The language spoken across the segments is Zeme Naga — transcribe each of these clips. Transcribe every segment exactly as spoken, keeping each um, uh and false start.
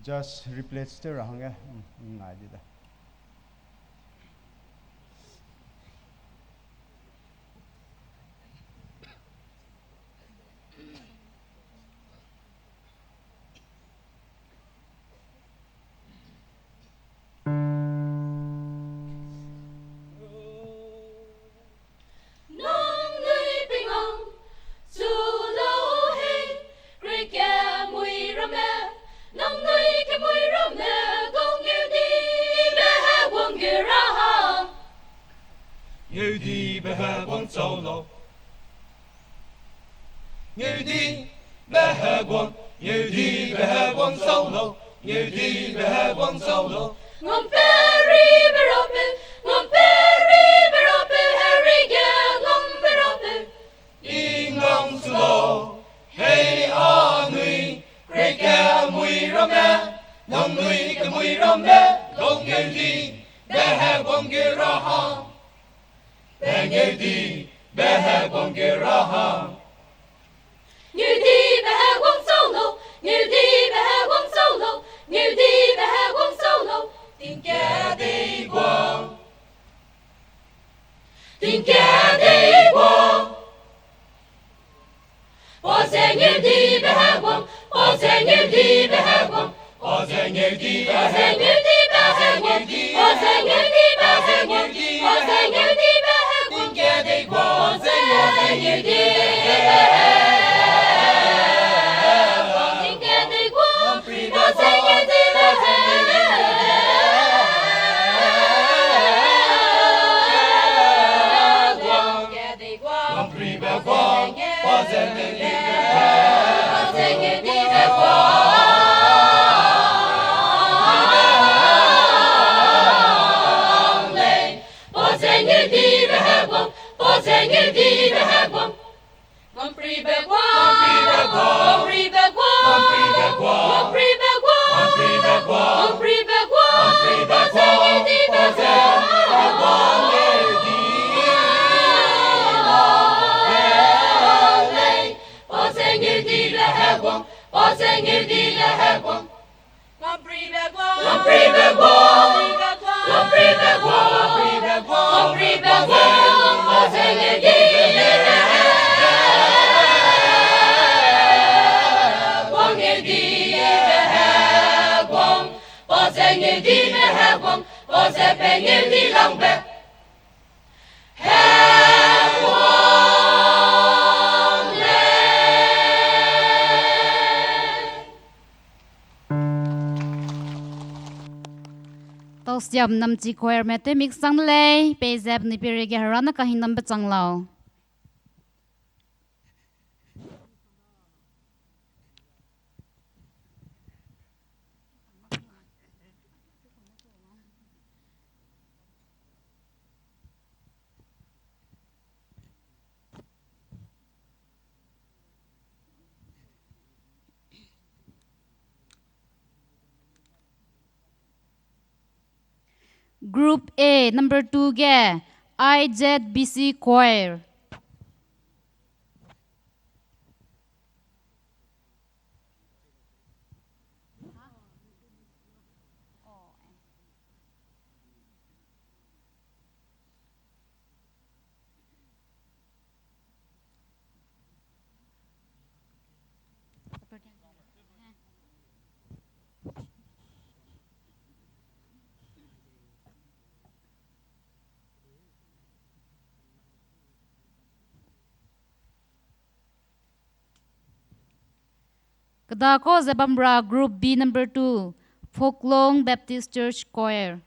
Just replace tew ra hangge, mm, ngai di da. Nangnui pingwang, zu lau hei, Grika mui ramme, nangnui kemui ramme, gau ngeudibe heguang ge ra hang. Ngeudibe heguang chau lau. Ngeudibe heguang, ngeudibe heguang chau lau, ngeudibe heguang chau lau. Ngam peribe rabe, ngam peribe rabe, herige ngam peribe. I ngam su lau, hei anui, Grika mui ramme, nangnui kemui ramme, gau ngeudibe heguang ge ra hang. Pe ngeudibe heguang ge ra hang. Ngeudibe heguang chau lau, ngeudibe heguang chau lau, ngeudibe heguang chau lau, tingkadei guang. Tingkadei guang. Pau ze ngeudibe heguang, pau ze ngeudibe heguang, pau ze ngeudibe heguang, pau ze ngeudibe heguang, pau ze ngeudibe heguang, pau ze ngeudibe heguang, pau ze ngeudibe heguang, tingkadei guang, pau ze ngeudibe heguang. Tausiam Namchi Choir me tew mik sang de lei, peize penui peireige Hera ne kahingnambe chang lau. Group A, number two ge, I Z B C Choir. Kedakau ze bam ra Group B number two, Foklong Baptist Church Choir.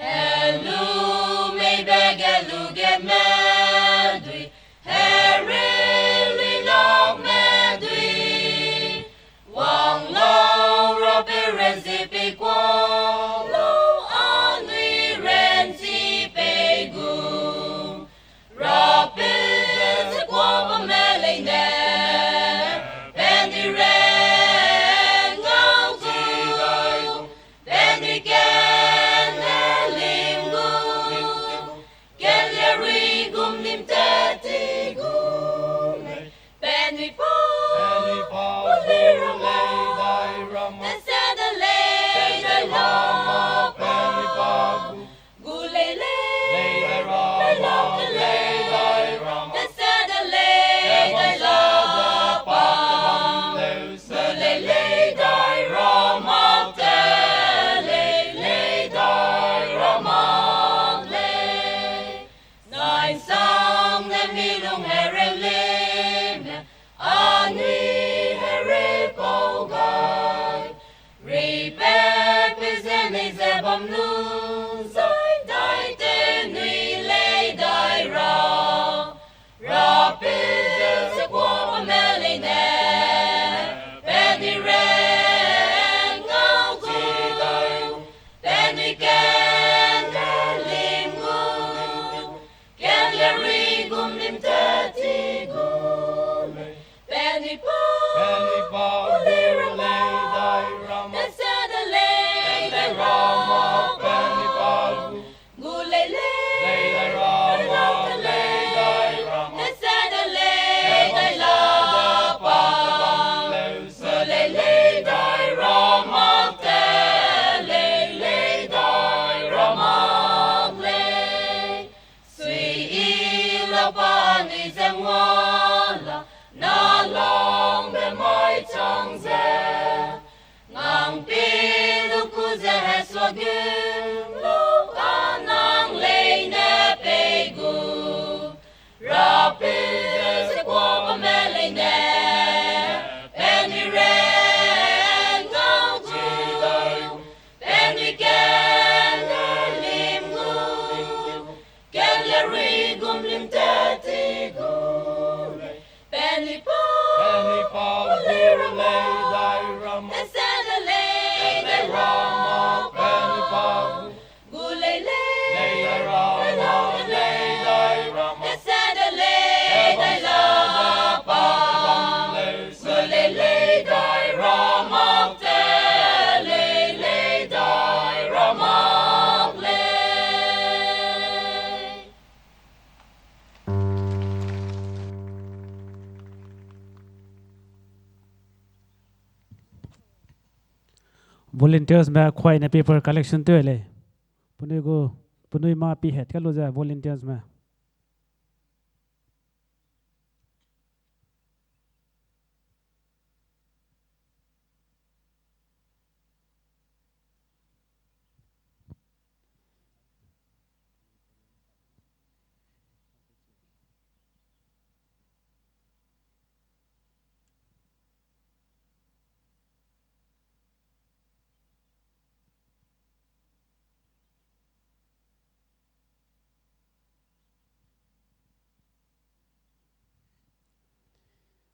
Hello, mei bege lu ge me. Bam lu zai dai te nui lei dai ra, rapeu ze kuâ bamme leine, penui rei ngau gu, penui ken le lim gu, ken le ri gum lim tat ti gu lei. Penui pa, penui pa, lei ra lei dai ra ma. Tese de lei dai ra ma, penui pa gu. Gu lei lei, lei dai ra ma, lei dai ra ma. Tese de lei dai la pa. Gu lei lei dai ra ma, te lei lei dai ra ma lei. Sui i la pa ni ze ngua la, na langbe mai chang ze. Ngang pi lu ku ze hesua gu, lu a nang leine pei gu. Rapeu ze kuâ bamme leine, penui rei ngau gu, penui ken le lim gu. Ken le ri gum lim tat ti gu lei. Penui pa, penui pa, lei ra lei dai ra ma. Tese de lei dai ra ma, penui pa gu. Gu lei lei, lei dai ra ma, lei dai ra ma. Tese de lei dai la pa. Gu lei lei dai ra ma, te lei lei dai ra ma lei. Volunteers me khuaine paper collection tew lei. Penui gu, penui ma pi het ka lu ze volunteers me.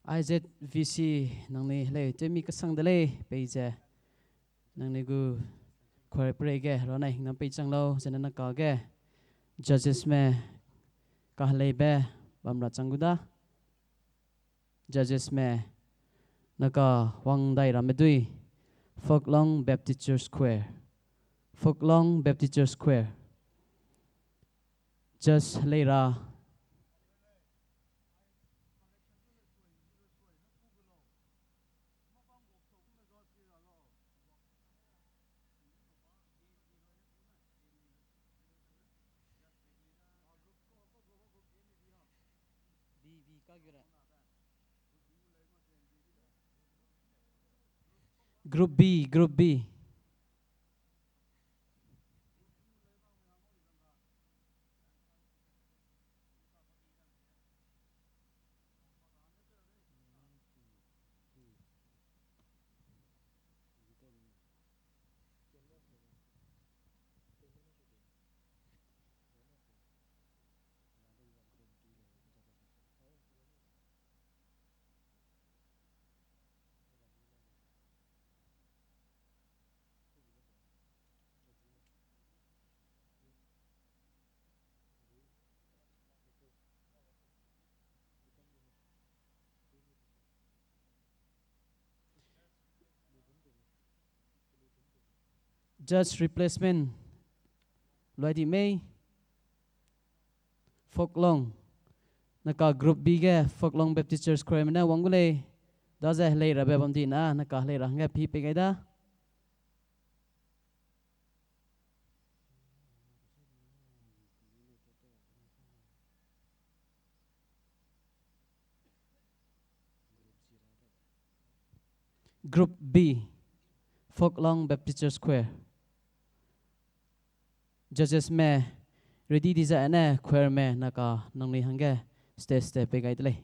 I Z V C nangnui heleu tewmi kasang de lei peize. Nangnui gu khuarpre ge rana hingnam pei chang lau, zene naka ge judges me kaheleibe bam ra chang gu da. Judges me naka wang dai ramme dui, Foklong Baptist Church Choir. Foklong Baptist Church Choir. Judge helei ra. Group B, Group B. Judge replacement. Luai di mei. Foklong. Naka Group B ge Foklong Baptist Church Choir me ne wang gu lei. Daze helei rabe bam di na, naka helei ra hangge pi pei gai da. Group B, Foklong Baptist Church Choir. Judges me ready di zai ne choir me naka nangnui hangge stage te pei gai de lei.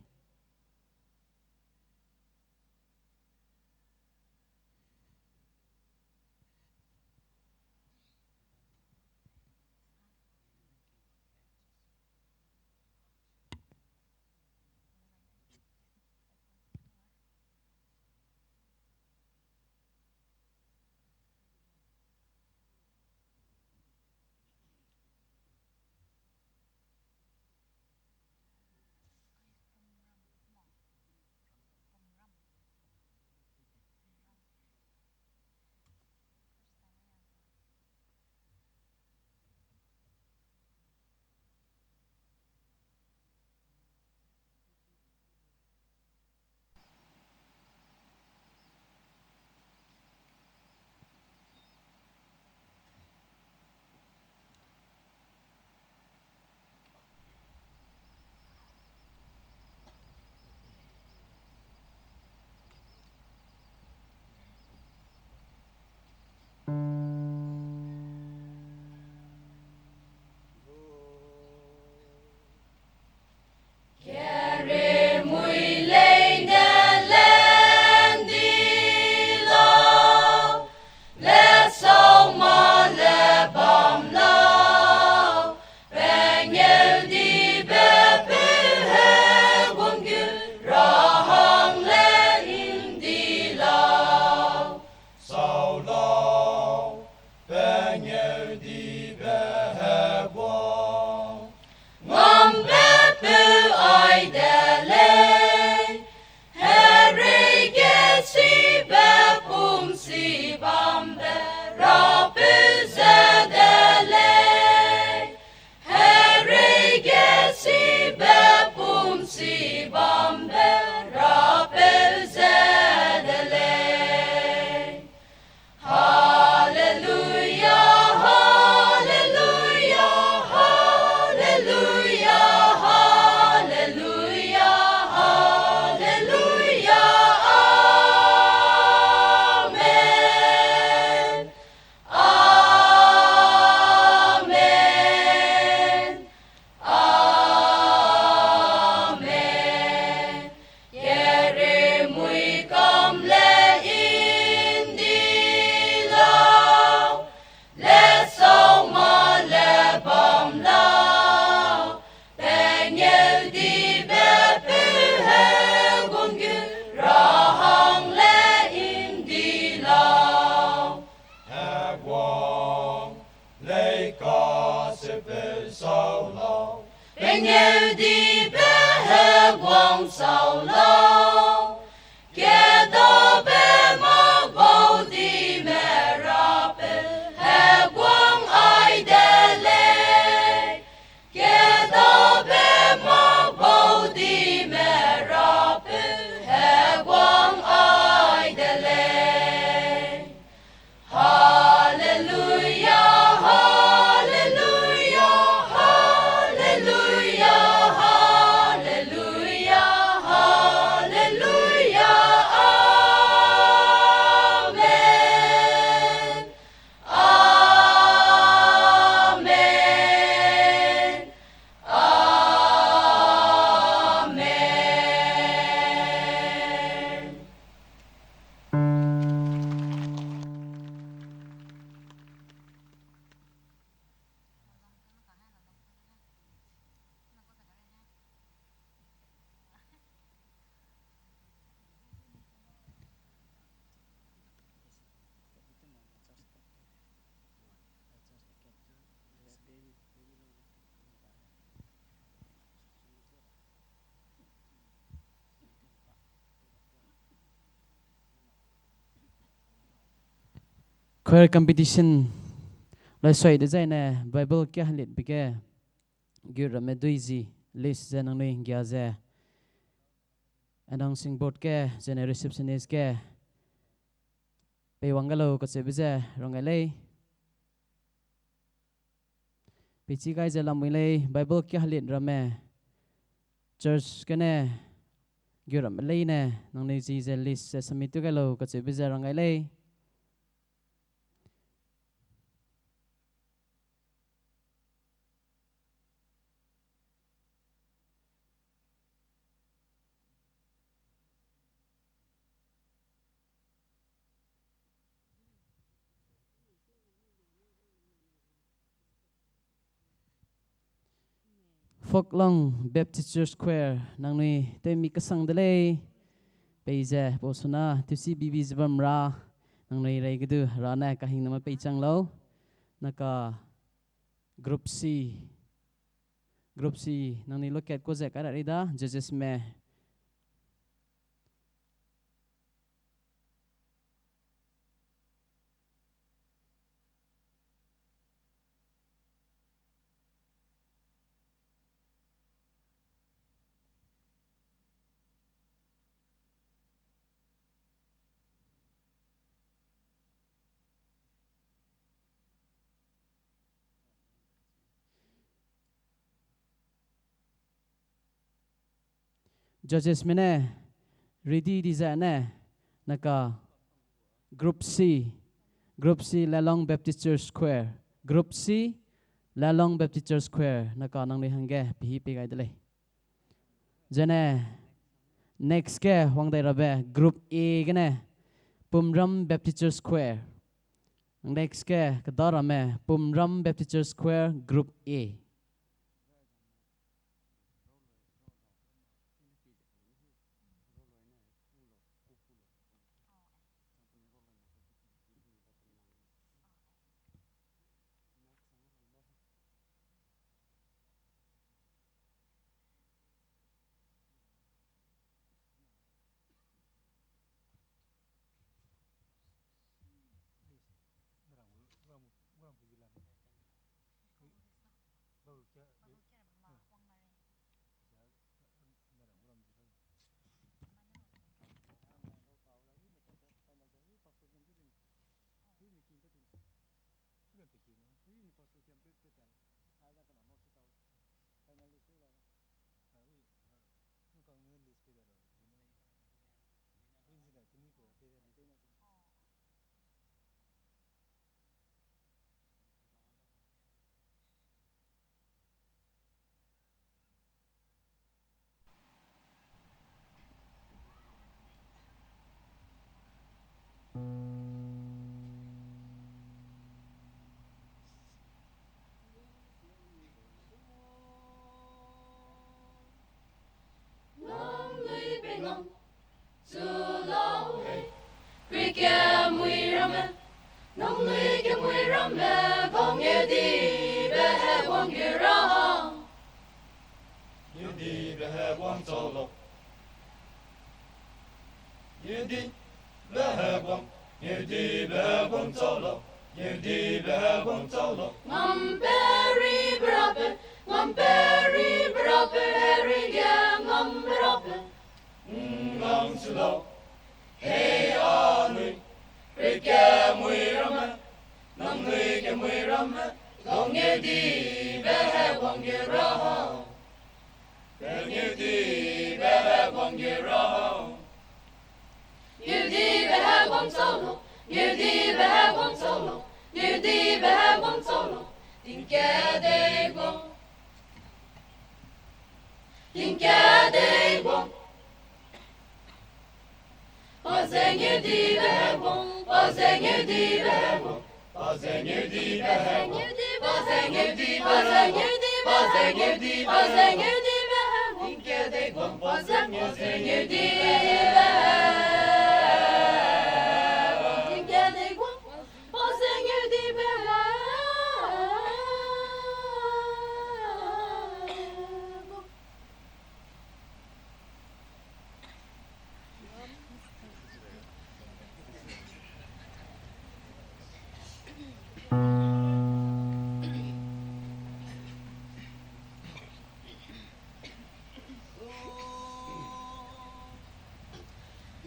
Ngeu dibe heguang sau lau, kedabe mak bau dime Rapeu heguang ai de lei. Kedabe mak bau dime Rapeu heguang ai de lei. Haleluya, haleluya, haleluya, haleluya, haleluya. Amen. Amen. Amen. Choir competition lai soi dezaine Bible kia halit bege gu ramme dui zi list ze nangnui nggia ze announcing board ge zene receptionist ge peiwang ga lau kacheube ze rang gai lei. Peichi gai ze lamui lei, Bible kia halit ramme church gene gu ramme leine nangnui zi ze list ze submit tu gai lau kacheube ze rang gai lei. Foklong Baptist Church Choir, nangnui tewmi kasang de lei. Peize, pau suna, tewsi bibi ze bam ra, nangnui rei ge du, ra ne kahingname peichang lau. Naka group C, group C, nangnui loket ku ze kai ra rei da, judgesme. Judgesme ne, ready di zene, naka group C, group C, Lalong Baptist Church Choir, group C, Lalong Baptist Church Choir, naka nangnui hangge pehî pei gai de lei. Zene, next ge wang dai rabe group A gene, Pumram Baptist Church Choir. Next ge keda ramme, Pumram Baptist Church Choir, group A. Nangnui pei ngam zu lau hei, Greek kemui ramme, nangnui kemui ramme, gangeu dibe heguang ge ra. Dibe heguang chau lau. Ngeudibe heguang, ngeudibe heguang chau lau. Ngeudibe heguang chau lau. Ngamperi berape, ngamperi berape, heri ge ngam berape. Ngam chu lau. Hei anui, rikemui ramme, nangnui kemui ramme, gau ngeudibe heguang ge ra hau. Ngeudibe heguang ge ra hau. Ngeudibe heguang chau lau, ngeudibe heguang chau lau, ngeudibe heguang chau lau. Tingkedei guang. Tingkedei guang. Pa ze ngeudibe heguang, pa ze ngeudibe heguang, pa ze ngeudibe heguang, pa ze ngeudibe heguang, pa ze ngeudibe heguang, pa ze ngeudibe heguang, pa ze ngeudibe heguang. Tingkedei guang, pa ze ngeudibe heguang, tingkedei guang, pa ze ngeudibe heguang.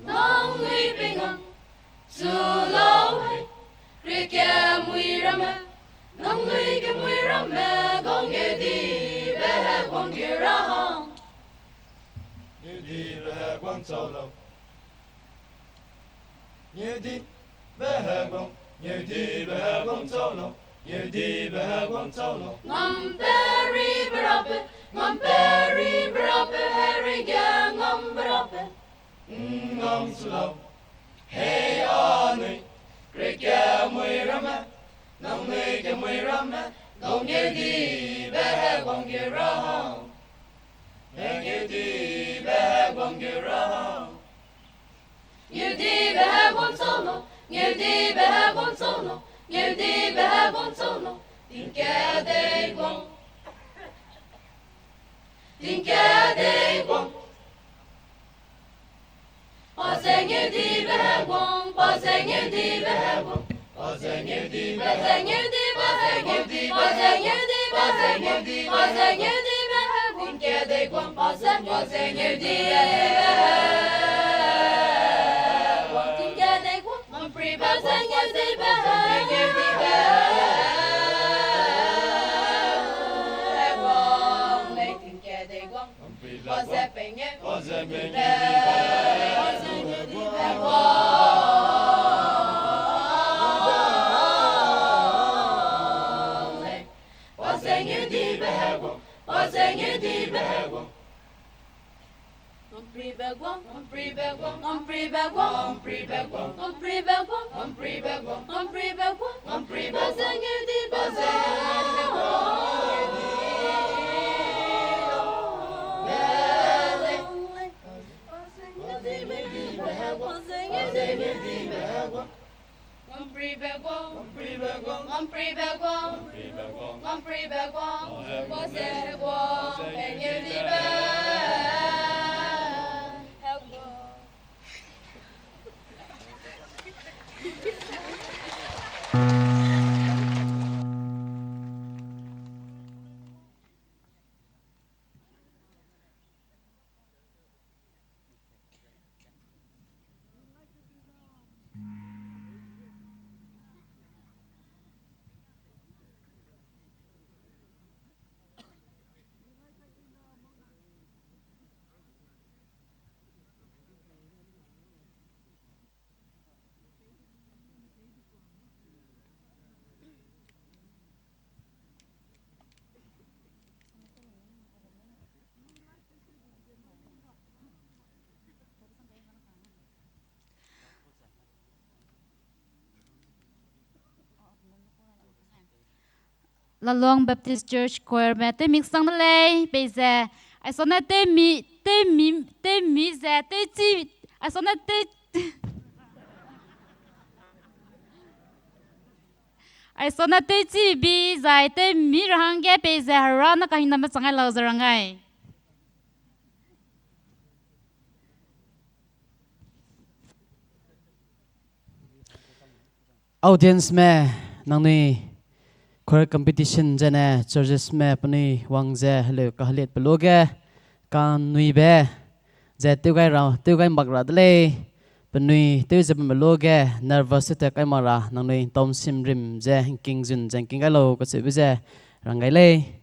Nangnui pei ngam chu lau hei, rikemui ramme, nangnui kemui ramme, gau ngeudibe heguang ge ra hau. Ngeudibe heguang chau lau. Ngeudibe heguang, ngeudibe heguang chau lau. Ngeudibe heguang chau lau. Ngamperi berape, ngamperi berape, heri ge ngam berape. Ngam chu lau. Hei anui, rikemui ramme, nangnui kemui ramme, gau ngeudibe heguang ge ra hau. Ngeudibe heguang ge ra hau. Ngeudibe heguang chau lau, ngeudibe heguang chau lau, ngeudibe heguang chau lau. Tingkedei guang, tingkedei guang. Pa ze ngeudibe heguang, pa ze ngeudibe heguang, pa ze ngeudibe, pa ze ngeudibe heguang, pa ze ngeudibe heguang, pa ze ngeudibe heguang. Tingkedei guang, pa ze, pa ze ngeudibe heguang, tingkedei guang. Ngamperi berape, pa ze ngeudibe heguang, tingkedei guang. Lalong Baptist Church Choir me tewmi sang de lei, peize. Aisone tewmi, tewmi, tewmi ze, tewchi, aisone tew, aisone tewchi bi zai tewmi ra hangge peize Hera ne kahingname chang ai lau ze rang gai. Audience me, nangnui choir competition zene judges me penui wang ze heleu kaheliatbe luage, kanuibe, ze tew gai ra, tew gai mak ra de lei, penui tew ze bambe luage, nervous te kai mak ra, nangnui ntaum simrim ze ngking zun ze ngking gai lau kacheube ze rang gai lei.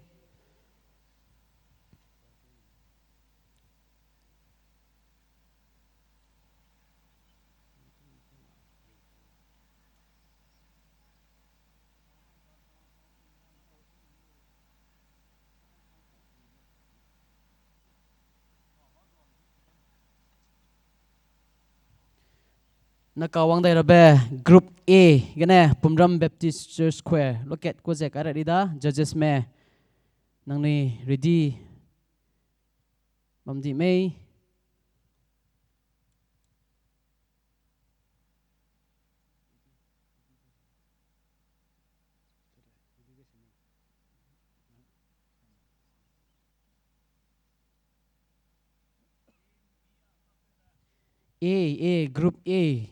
Naka wang dai rabe Group A gene Pumram Baptist Church Choir, lokat ku ze kai ra di da, judges me, nangnui ready bam di mei? A, A, Group A.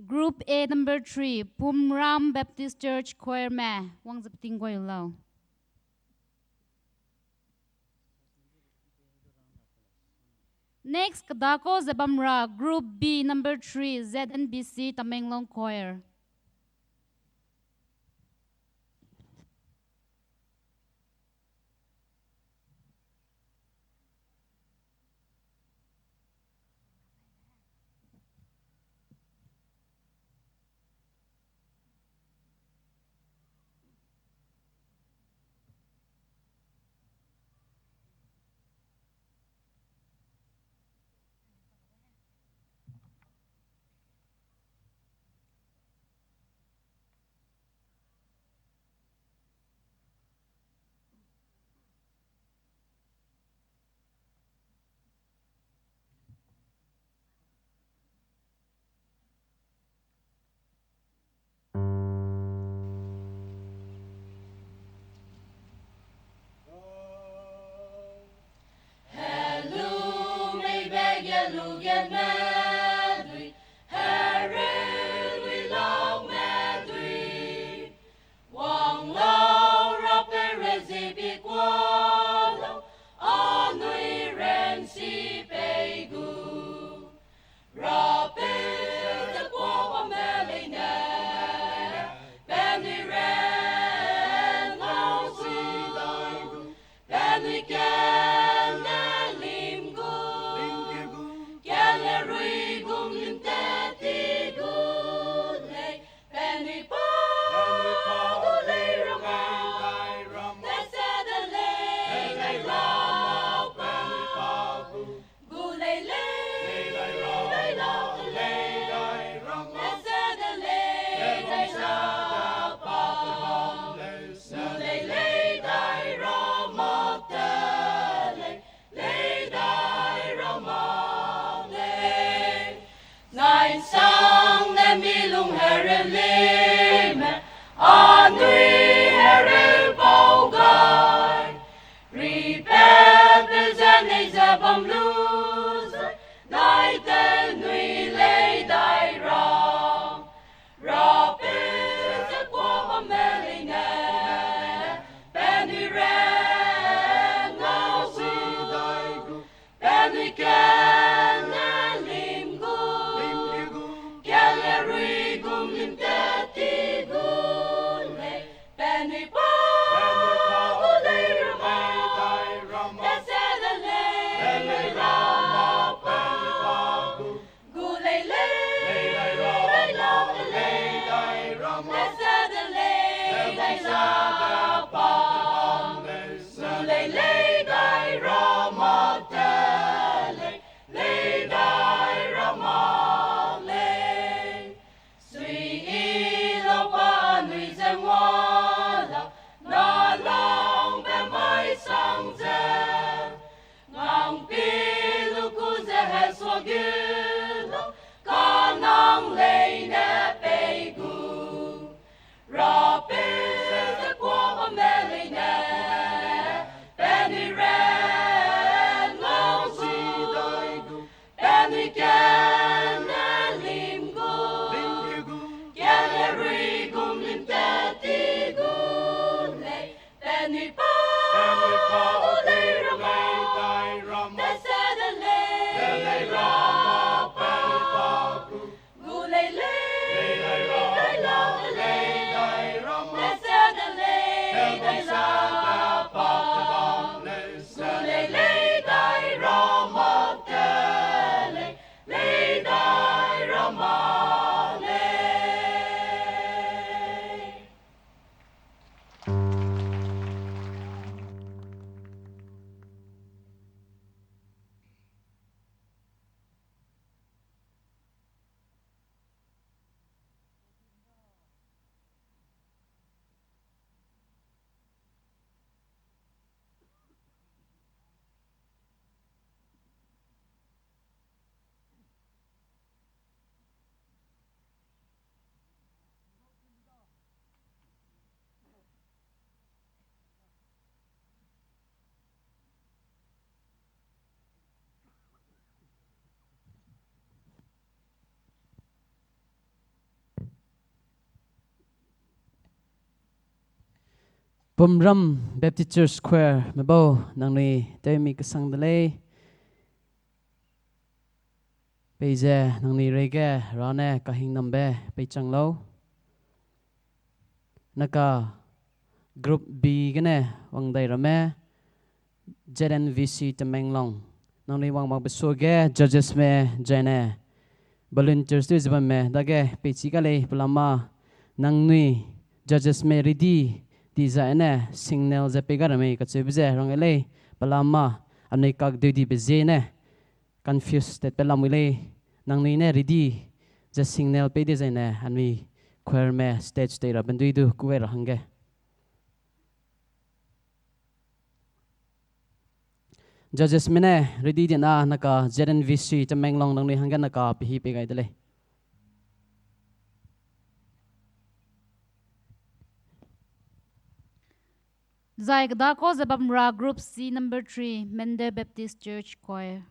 Group A number three, Pumram Baptist Church Choir me, wang ze peting guai lau. Next, kedako ze bam ra Group B number three, Z N B C Tamenglong Choir. leine pei gu, rapeu ze kuâ bamme leine, penui ran lau zi dai gu, penui kane lim gu, lim gu, kane rui gum lim tat ti gu lei, penui pa, penui pa gu lei ramme, dai ram, tese de lei, de lei ra, penui pa gu, gu lei lei, lei dai ra, lei dai ram, tese de lei, dai ram, pa te bam lei, gu lei lei dai ra mak te lei, lei dai ra mak lei. Pumram Baptist Church Choir me bau nangnui tewmi kesang de lei. Peize nangnui reige Hera ne kahingnambe peichang lau. Naka Group B gene wang dai ramme, Z N V C Tamenglong. Nangnui wang makbe suage judgesme zaine volunteers tew ze bamme dage peichi ga lei pelama nangnui judgesme ready di zaine signal ze pei ga ramme kacheube ze rang lei pelama anui kak deu dibe ziene confuse tat pe lamui lei, nangnui ne ready ze signal pei de zaine anui choirme stage tei ra bendui du kuwai ra hangge. Judgesme ne ready dina naka Z N V C Tamenglong nangnui hangge naka pehî pei gai de lei. Zai kedakau ze bam ra Group C number three, Mende Baptist Church Choir.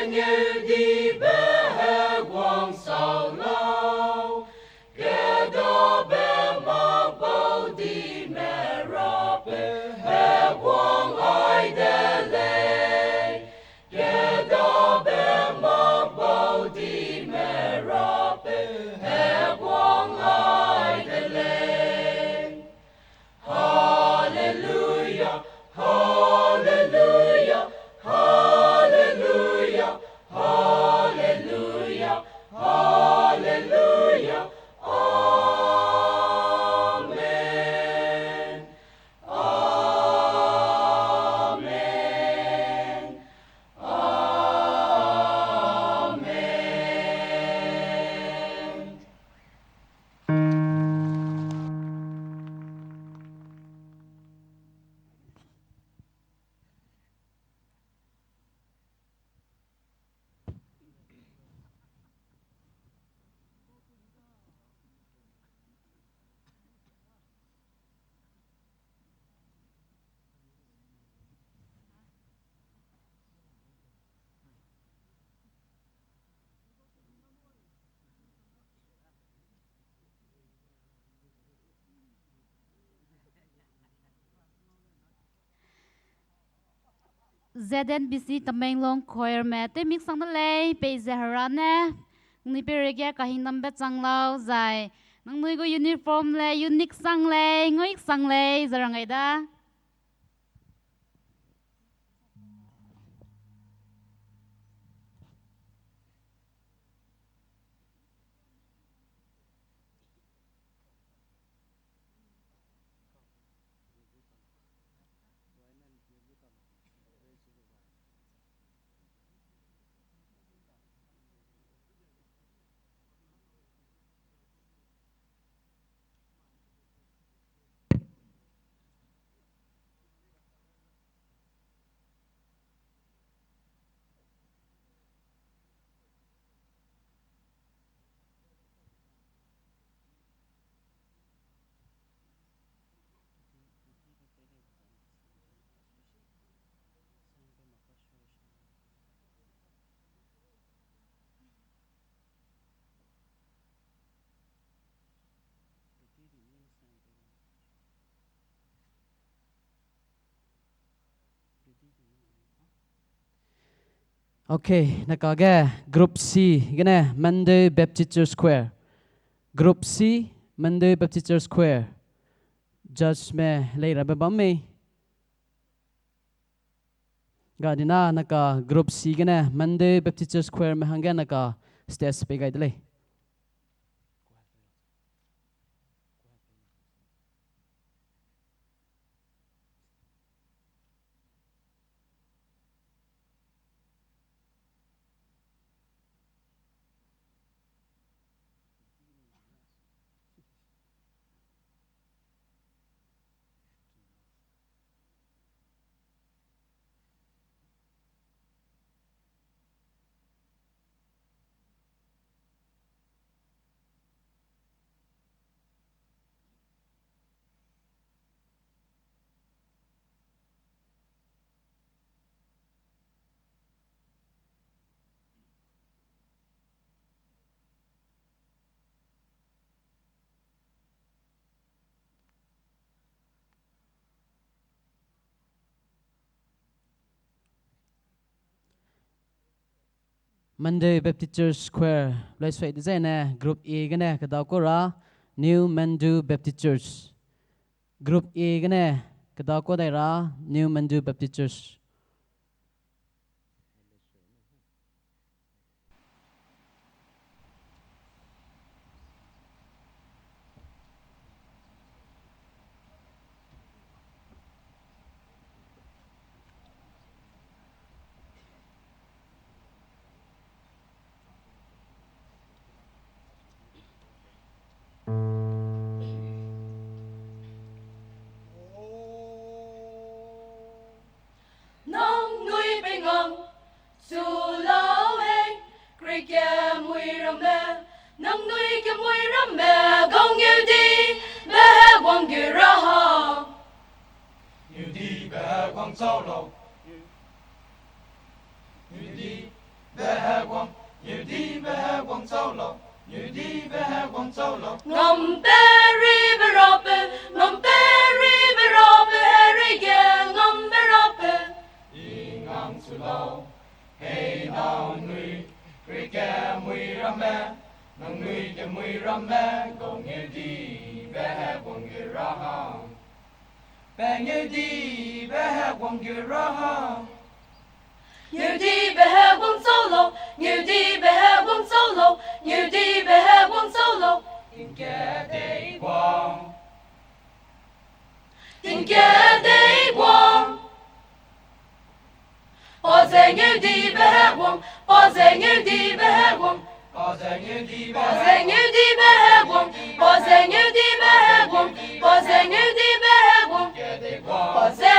Ngeudibe heguang sau lau, kêdabe mak bau dime rabe heguang ai de lei. Kêdabe mak bau dime rabe heguang ai de lei. Haleluya, haleluya, haleluya, haleluya, haleluya. Amen. Amen. Amen. Z N B C Tamenglong Choirme tew mik sang de lei, peize Hera ne nangnui peireige kahingdambe chang lau zai nangnui gu uniform le unique sang lei, nguik sang lei, ze rang gai da. Okay, nakage Group C gene Mandeu Baptist Church Choir. Group C, Mandeu Baptist Church Choir. Judgeme leirabe bam mei. Gadina naka Group C gene Mandeu Baptist Church Choirme hangge naka stage pei gai de lei. Mandeu Baptist Church Choir, lai suai dezaine Group A gene kedau kau ra New Mandeu Baptist Church. Group A gene kedau kau dai ra New Mandeu Baptist Church. Nangnui pei ngang chu lau ei, kri kemui ramme, nangnui kemui ramme, gau ngeu di, be heguang gu ra ha. Ngeu di be heguang chau lau. Ngeu di Ngam peribe rape, ngam peribe rape, herei ge ngam be rape. I ngam su lau, hei nang nui, rike mui ramme, nang nui ke mui ramme, gau ngeu dibe heguang ge ra ha. Pe ngeu dibe heguang ge ra ha. Ngeu dibe heguang chau lau, ngeu dibe heguang chau lau, ngeu dibe heguang chau lau. Tingke dei guang. Tingke dei guang. Pa ze ngeu dibe heguang, pa ze ngeu dibe heguang. Pa ze ngeu dibe heguang, pa ze ngeu dibe heguang, pa ze ngeu dibe heguang. Pa ze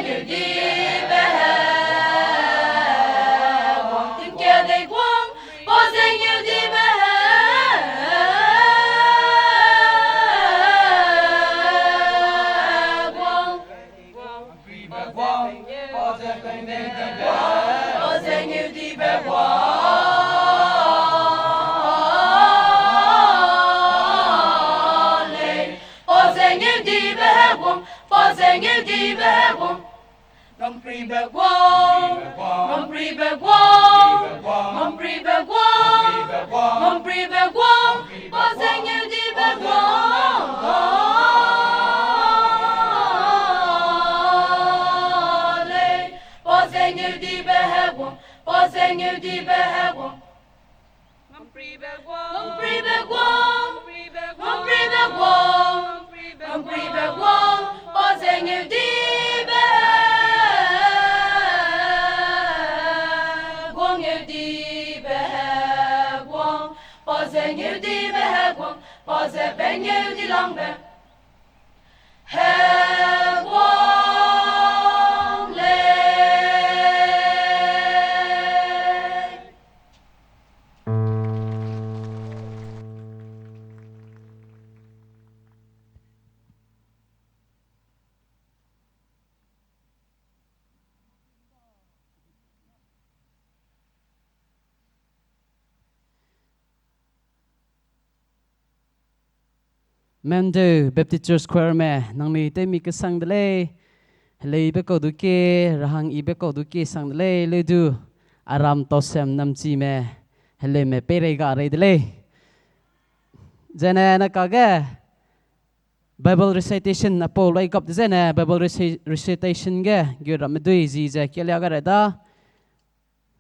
ngeu dibe heguang, tingke dei guang, pa ze ngeu dibe heguang. Pa ze ngeu dibe guang lei. Pa ze ngeu dibe heguang, pa ze ngeu dibe heguang. Ngampribe guang, ngampribe guang, ngampribe guang, ngampribe guang, pa ze ngeu dibe guang lei. Pa ze ngeu dibe heguang, pa ze ngeu dibe heguang. Ngampribe guang, ngampribe guang, ngampribe guang, ngampribe guang, pa ze ngeu dibe heguang, ngeu dibe heguang, pa ze ngeu dibe heguang, pa ze pe ngeu di langbe heguang lei. Mendeu Baptist Church Choirme, nangnui tewmi kesang de lei. Heleibe kau du kie, rahang yibe kau du kie sang de lei, leu du aram tausem namchime, heleume peirei ga rei de lei. Zene na kage Bible recitation apau lai gap de zene Bible reci-, recitation ge gu ramme dui zi ze kelia ga rei da.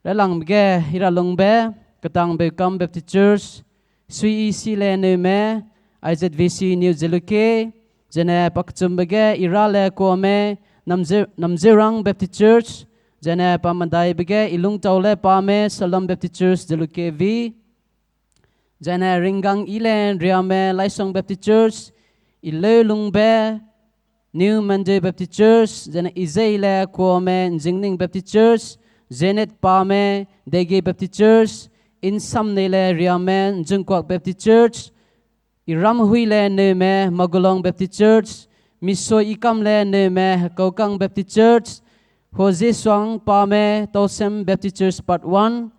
Railangbe ge Iralungbe, Ketang Beukam Baptist Church, Sui Isi le Neume, I Z V C New Jalukie, zene pa kechumbe ge Ira le Kuame, Namzeu-, Namzeurang Baptist Church, zene pa medaibe ge Ilungtau le Pame, Salom Baptist Church, Jalukie vi, zene Ringgang I le Riame, Laisong Baptist Church, Ileulungbe, New Mendeu Baptist Church, zene Izei le Kuame, Njingning Baptist Church, Zenet Pame, Dege Baptist Church, Insamnei le Riame, Njungkuak Baptist Church, Iramhui le Neume, Magulong Baptist Church, Misoi Ikam le Neume, Hekaukang Baptist Church, Hozesuang Pame, Tausem Baptist Church Part one,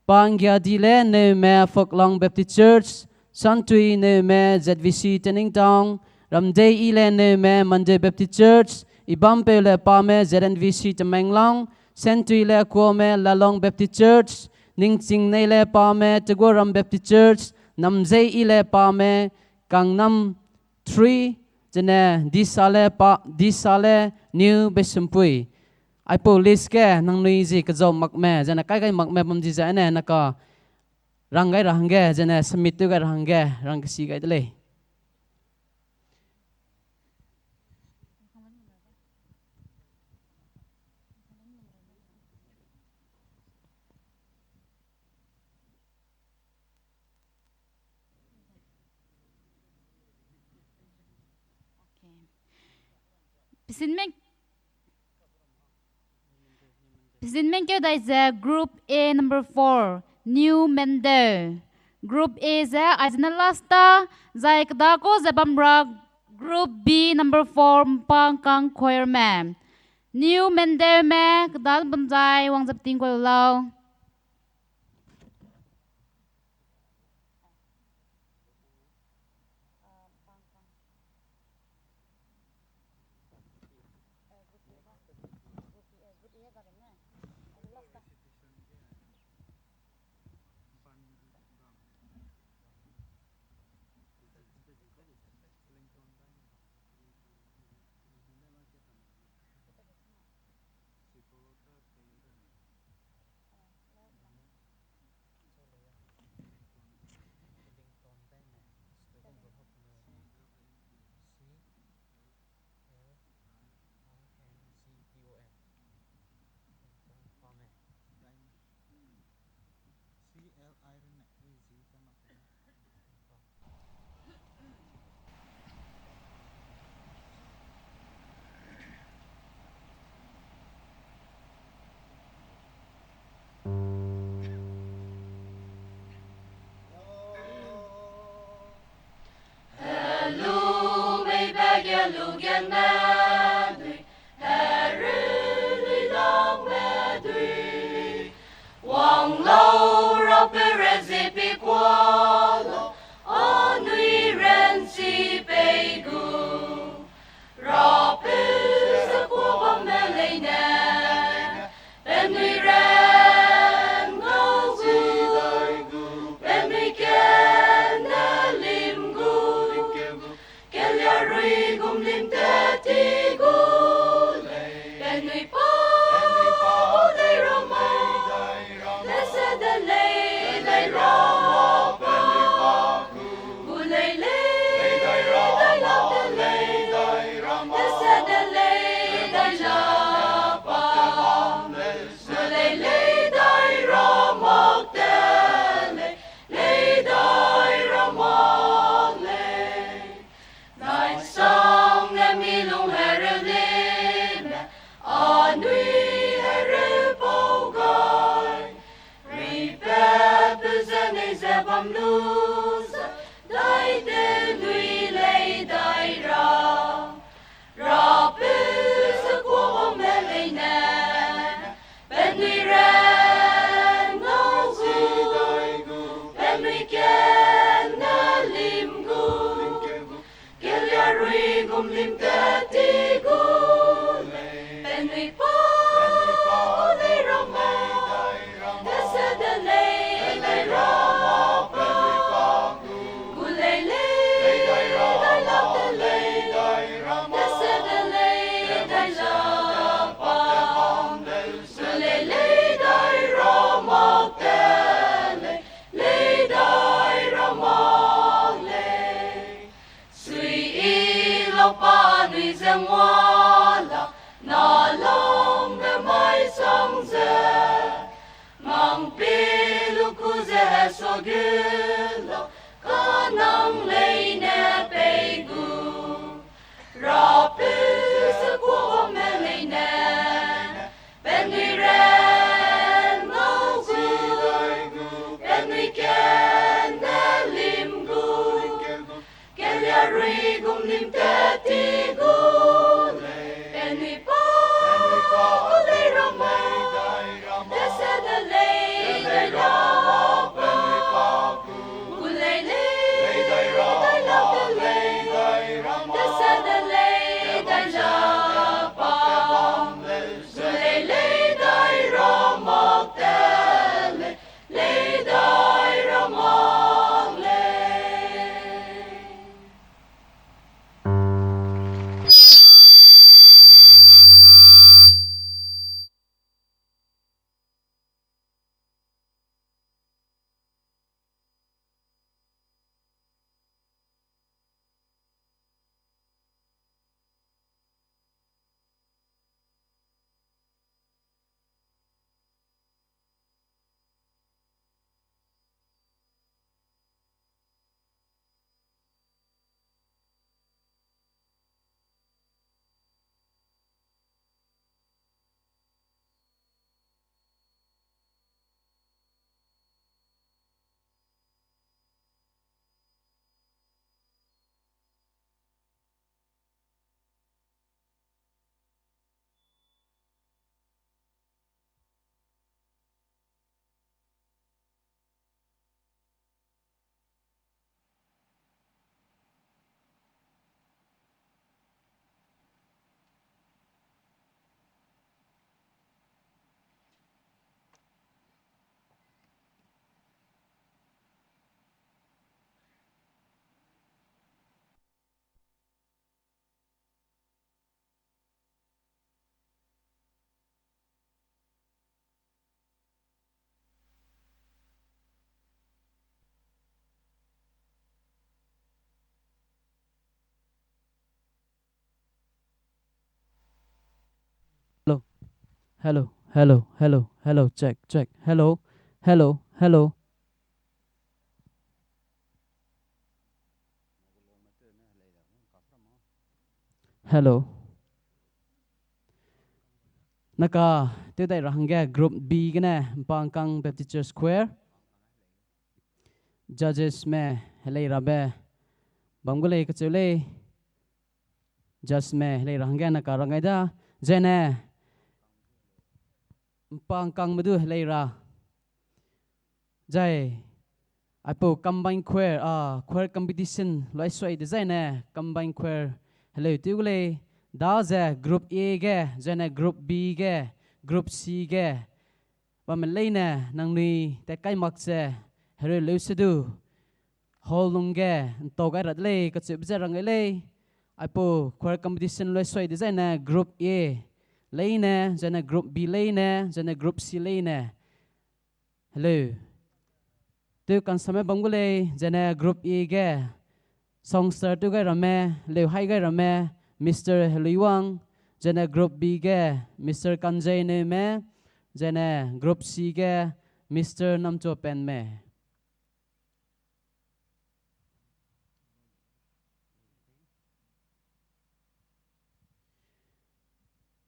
Panggiadi le Neume, Foklong Baptist Church, Santui Neume, Z V C Tening Town, Ramdei I le Neume, Mendeu Baptist Church, Ibampeu le Pame, Z N V C Tamenglong, Sentui le Kuame, Lalong Baptist Church, Ningchingnei le Pame, Tegoram Baptist Church, Namzei I le Pame, Kangnam three, zene Disa le pa, Disa le New Beisumpui. Aipau list ge nangnui zi kazau makme, zene kai gai makme bam di zene naka rang gai ra hangge, zene submit tew gai ra hangge, rang kesi gai de lei. Pesin meng, pesin mengkeu dai ze Group A number four, New Mendeu. Group A ze aizene last ta, zai kedako ze bam ra Group B number four, Mpangkang Choirme. New Mendeume kedal bam zai wang ze peting kau lau. Helu mei be ge lu gen me dui, hereu lui lau me dui. Wang lau Rapeu re ze pi kua lau, anui ranchi pei gu. Rapeu ze kua bam me leine, penui ran ngau gu, penui kene lim gu, kelia rui gum lim tat ti gu lei, penui pau dai ra ma, tese de lei dai ra ma, penui pau gu lei lei dai ra ma, tese de lei dai ra pa, gu lei lei dai ra mak te lei, lei dai ra mak lei. Nai sang ne mi lung hereu lime, anui hereu pau gai. Ruipatpeu ze nei ze bam lu ze, dai tew nui lei dai ra. Rapeu ze kua bam me leine, penui ran ngau gu, penui kene lim gu, kelia rui gum lim tat ti gu lei, penui pau dai ra ma, tese de lei dai ra ma, penui pau gu lei lei dai ra ma, tese de lei dai ra pa, gu lei lei dai ra mak te lei, lei dai ra mak lei. Sui i lau pa nui ze ngua la, na langbe mai sang ze. Ngangpie lu ku ze hesua gu lau, kanang leine pei gu. Rapeu ze kua bam me leine, penui ran ngau gu, penui kene lim gu, kelia rui gum lim tat ti gu lei, penui pau dai ra ma, tese de lei dai ra pa, gu lei lei dai ra ma, tese de lei dai ra pa, gu lei lei dai ra mak te lei, lei dai ra mak lei. Hello. Hello, hello, hello, hello, check, check. Hello, hello, hello. Hello. Naka, tew dai ra hangge group B gene, Mpangkang Baptist Church Choir. Judges me, helei rabe. Bam gu lei kacheu lei. Judges me, helei ra hangge naka rangai da. Zene, Mpangkangme du helei ra. Zai, aipau combine choir, a, choir competition loisoi dezaine combine choir heleu tew gu lei, daze group A ge, zene group B ge, group C ge, bamme leine nangnui tat kai mak ze, hereu leu se du, hall lungge, ntau gai ra de lei, kacheube ze rangai lei, aipau choir competition loisoi dezaine group A leine, zene group B leine, zene group C leine. Hello. Tew kansame bam gu lei, zene group A ge, songster tew gai ramme, leu hai gai ramme, Mister Heluiwang, zene group B ge, Mister Kanjei Neume, zene group C ge, Mister Namchuapenme.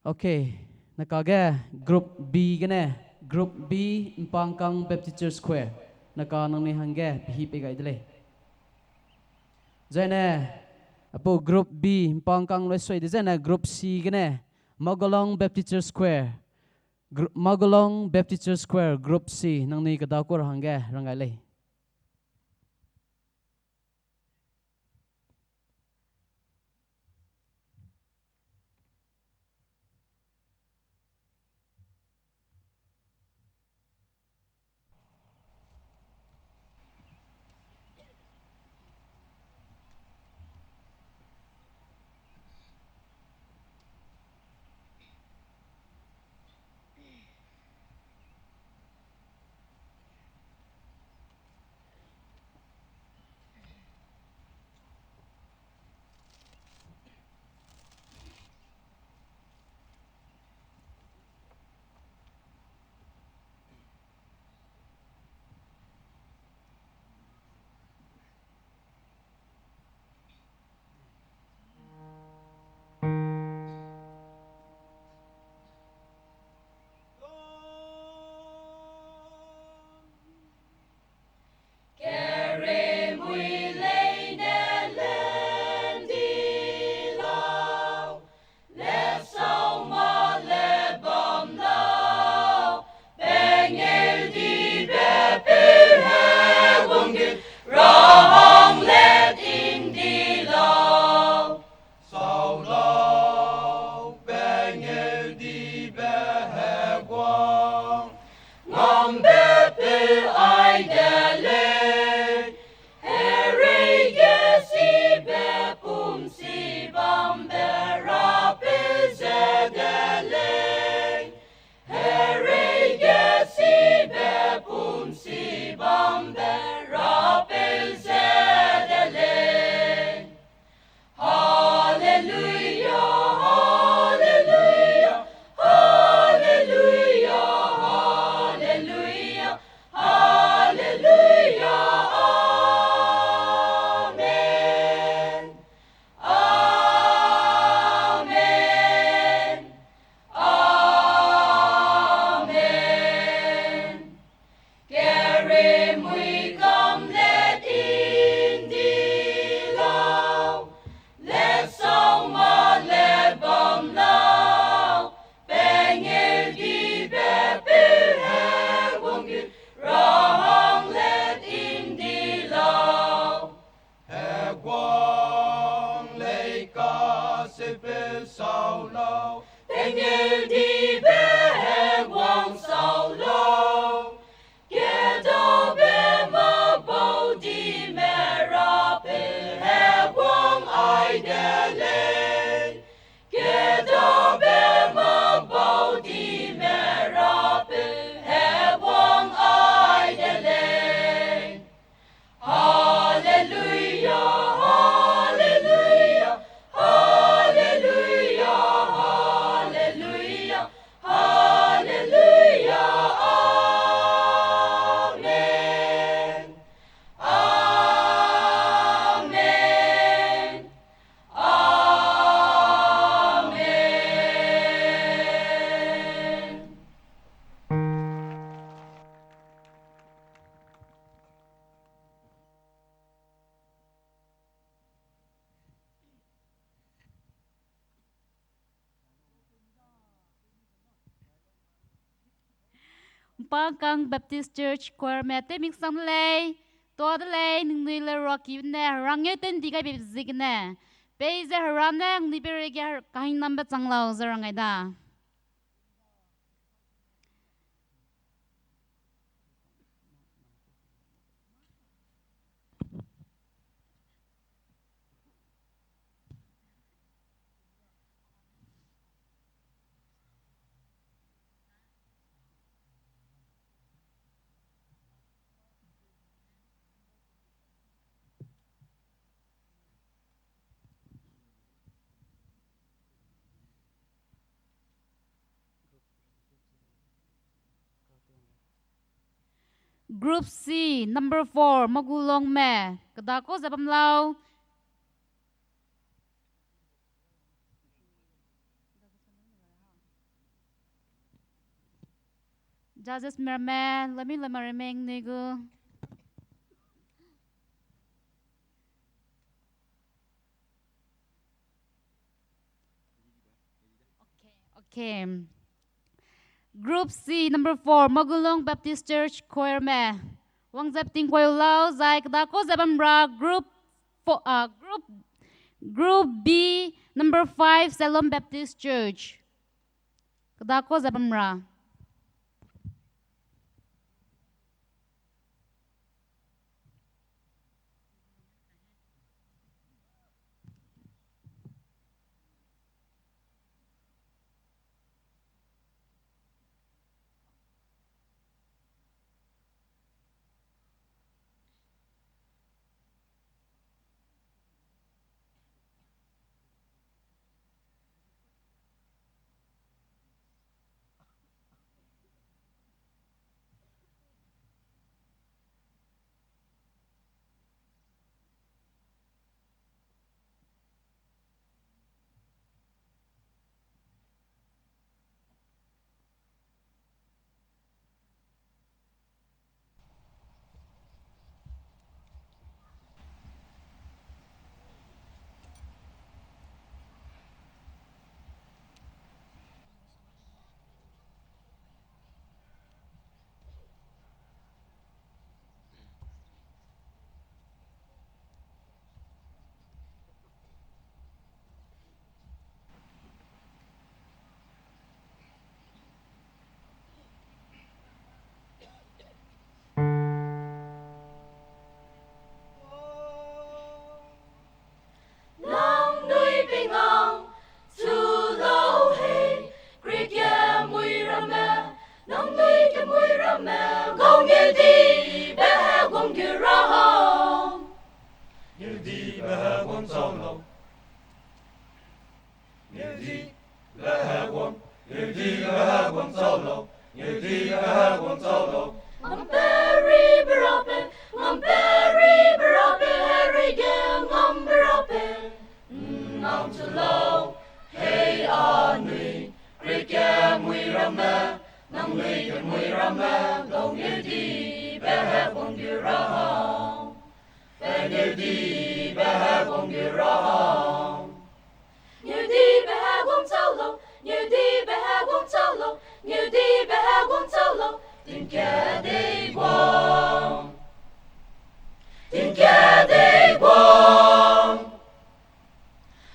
Okay, naka ge group B gene, group B Mpangkang Baptist Church Choir. Naka nangnui hangge pehi pei gai de lei. Zaine, aipau group B Mpangkang loisoi dezaine group C gene, Magolong Baptist Church Choir. Gr-, Magolong Baptist Church Choir group C, nangnui kedakua ra hangge rangai lei. Sau lau, pengeu dibe heguang, ngam be peu ai de lei, herei ge sibe pum si bambe rapeu ze de lei, herei ge sibe pum si bambe rapeu ze de lei. Haleluya, haleluya, haleluya, haleluya, haleluya, amen. Amen. Amen. Kerei mui kam let in di lau, let sau ma let bam lau, pengeu dibe peu heguang gu ra hang let in di lau. Heguang leika seupeu sau lau, pengeu dibe heguang sau lau, keda Mpangkang Baptist Church Choir me tewmik sang de lei, tua de lei, ningnui le ruaki ne, rangeu tendi gai be ziegene. Peize Hera ne ningnui peireige kahingnambe chang lau ze rang gai da. Group C, number four, Magulongme. Kedakau ze bam lau. Judges me ramme, lami lama ramme nui gu. Okay. Group C, number four, Magulong Baptist Church Choir me. Wang ze peting kuai lau, zai kedakau ze bam ra group four, ah, group, group B, number five, Salem Baptist Church. Kedakau ze bam ra. Nang nui pei ngang chu lau hei, Greek kemui ramme, nang nui kemui ramme, gau ngeudibe heguang gu ra hang. Ngeudibe heguang chau lau. Ngeudibe heguang, ngeudibe heguang chau lau, ngeudibe heguang chau lau. Ngamperibe rabe, ngamperibe rabe, herui ge ngambe rabe. Nang chu lau, hei anui, Greek kemui ramme, nang nui kemui ramme, gau ngeudibe heguang gu ra hang. Pe ngeudibe heguang gu ra hang. Ngeudibe heguang chau lau, ngeudibe heguang chau lau, ngeudibe heguang chau lau, tingkedei guang. Tingkedei guang.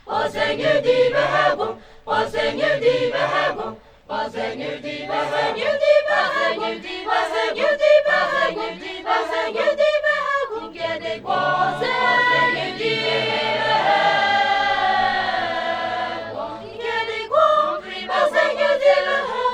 Pa ze ngeudibe heguang, pa ze ngeudibe heguang, pa ze ngeudibe, pa ze ngeudibe, pa ze ngeudibe, pa ze ngeudibe, pa ze ngeudibe, pa ze ngeudibe heguang, tingkedei guang, pa ze ngeudibe heguang.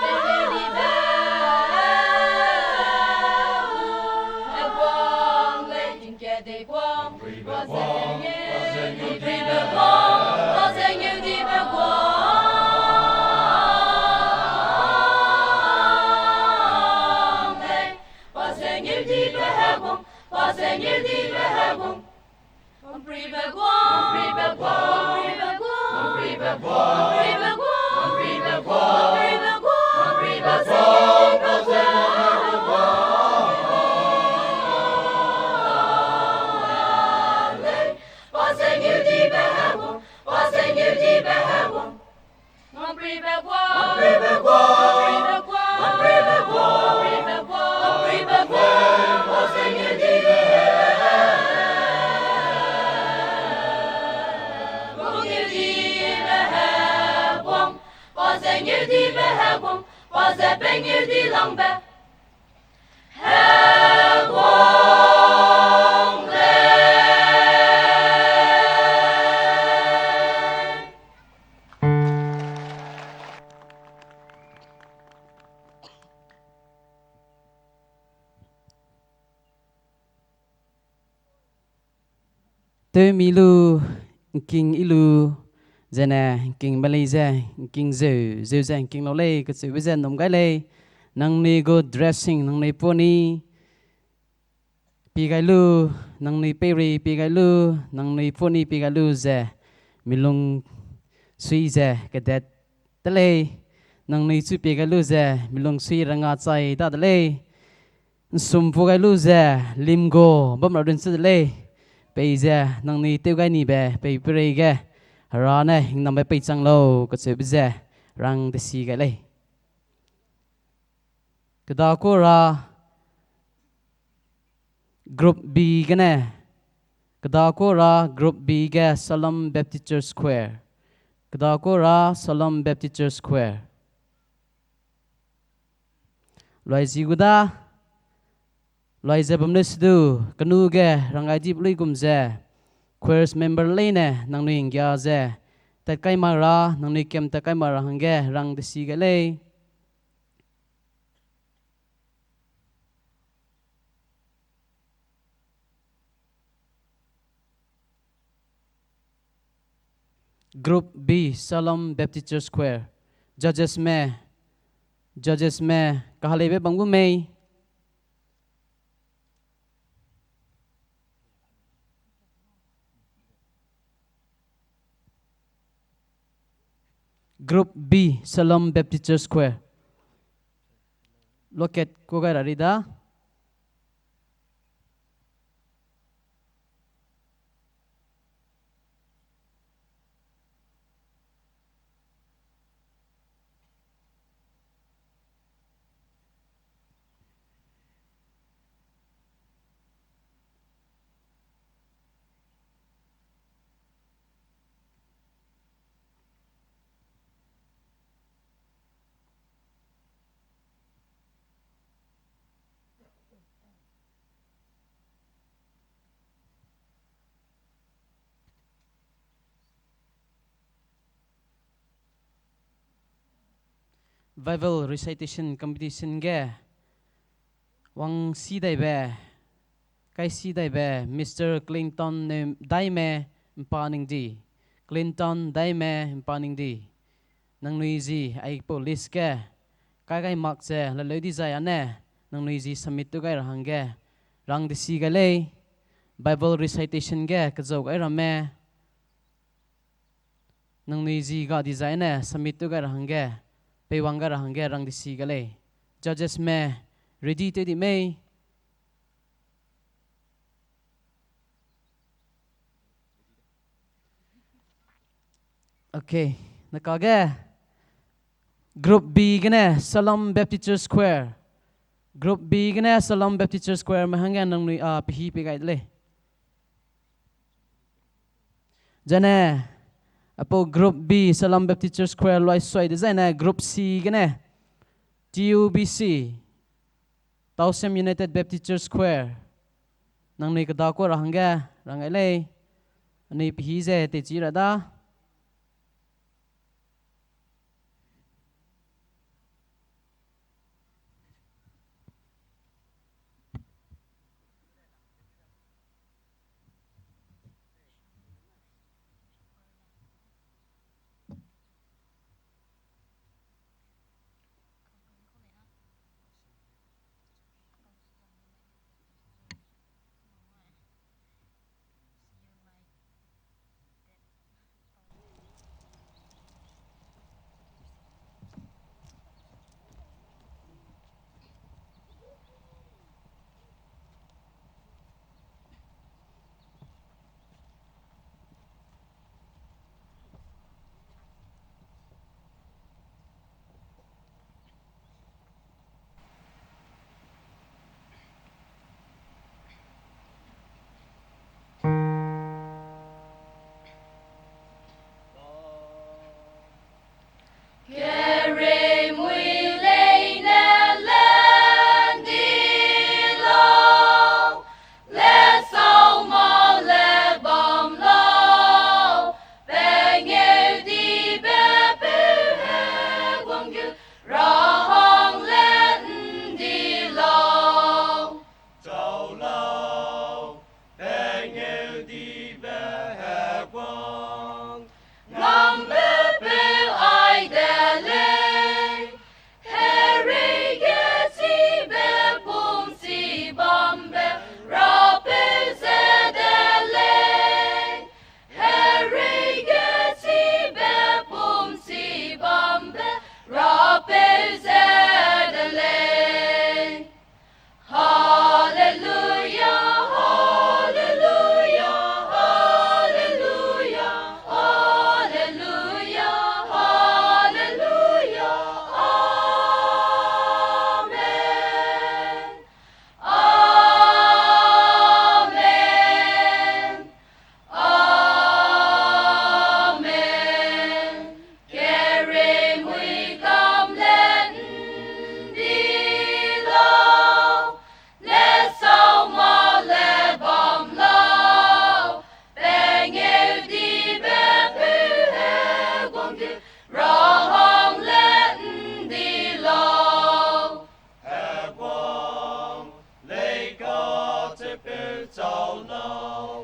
Tewmi lu, ngking i lu, zene ngking melei ze, ngking zeu, zeu ze ngking lau lei, kacheube ze nnum gai lei, nangnui gu dressing, nangnui puni, pi gai lu, nangnui peirei pi gai lu, nangnui puni pi gai lu ze, milung sui ze kedet de lei, nangnui chu pi gai lu ze, milung sui ranga chai da de lei, nsum pu gai lu ze, lim gu bam ra run se de lei, peize nangnui tew gai nibe, pei peirei ge, Hera ne hingnambe peichang lau, kacheube ze, rang desi gai lei. Kedakua ra Group B gene. Kedakua ra Group B ge Shalom Baptist Church Choir. Kedakua ra Shalom Baptist Church Choir. Luai zi gu da, luai ze bam lei sedu, kenu ge rang gai di luigum ze, choirs member leine nangnui nggia ze, tat kai mak ra, nangnui kem tat kai mak ra hangge rang desi gai lei. Group B, Shalom Baptist Church Choir. Judgesme, judgesme, kahaleibe bam gu mei. Group B, Shalom Baptist Church Choir. Loket ku gai ra ri da. Bible recitation competition ge wang si daibe, kai si daibe Mister Clinton ne Daime Mpa Ningdi, Clinton Daime Mpa Ningdi. Nangnui zi aipau list ge kai gai mak ze laleu dizai ane, nangnui zi submit tew gai ra hangge rang desi gai lei. Bible recitation ge kezau gai ramme, nangnui zi ga dizai ne submit tew gai ra hangge, peiwang gai ra hangge rang desi gai lei. Judgesme, ready tew di mei? Okay, na kage Group B gene Shalom Baptist Church Choir. Group B gene Shalom Baptist Church Choir me hangge nangnui a pehi pei gai de lei. Zane, aipau Group B Shalom Baptist Church Choir luai suai dezaine Group C gene T U B C, Tausem United Baptist Church Choir. Nangnui kedakua ra hangge rang gai lei. Anui pehi ze teichi ra da.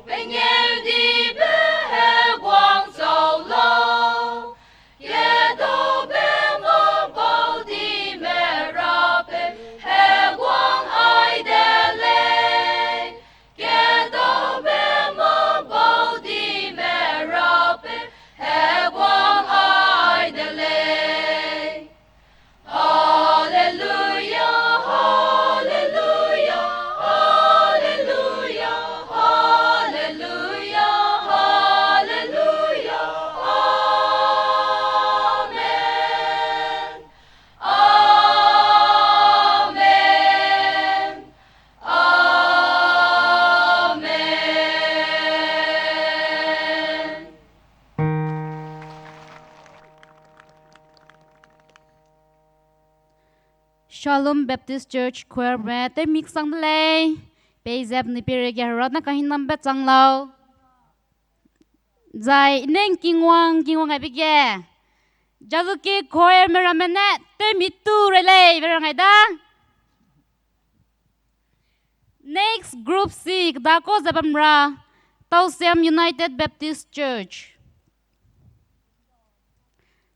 Pengeu dibe heguang chau lau, kedabe mâ bau dime rape heguang ai de lei. Kedabe mâ bau dime rape heguang ai de lei. Haleluya, haleluya, haleluya, haleluya, haleluya. Amen. Amen. Amen. Shalom Baptist Church Choir me tewmi kesang de lei. Peizep ni peireige Hera ne kahingnambe chang lau. Zai neng kingwang kingwang aibe ge Jalukie Choir me ramme ne tewmi tu rei lei be rang ai da. Next group C, kedako ze bam ra Tausiam United Baptist Church.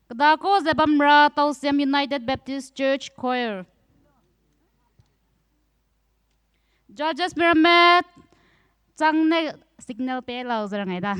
Kedako ze bam ra Tausiam United Baptist Church Choir. Judges me ramme chang ne signal pe lau ze rang ai da.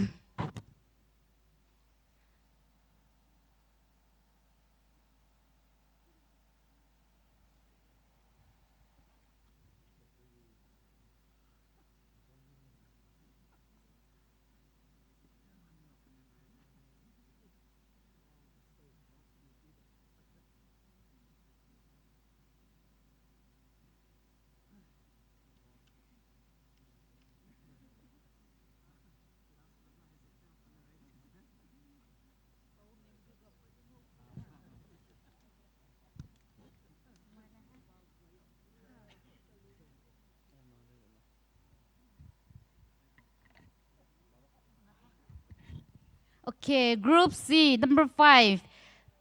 Okay, group C, number five.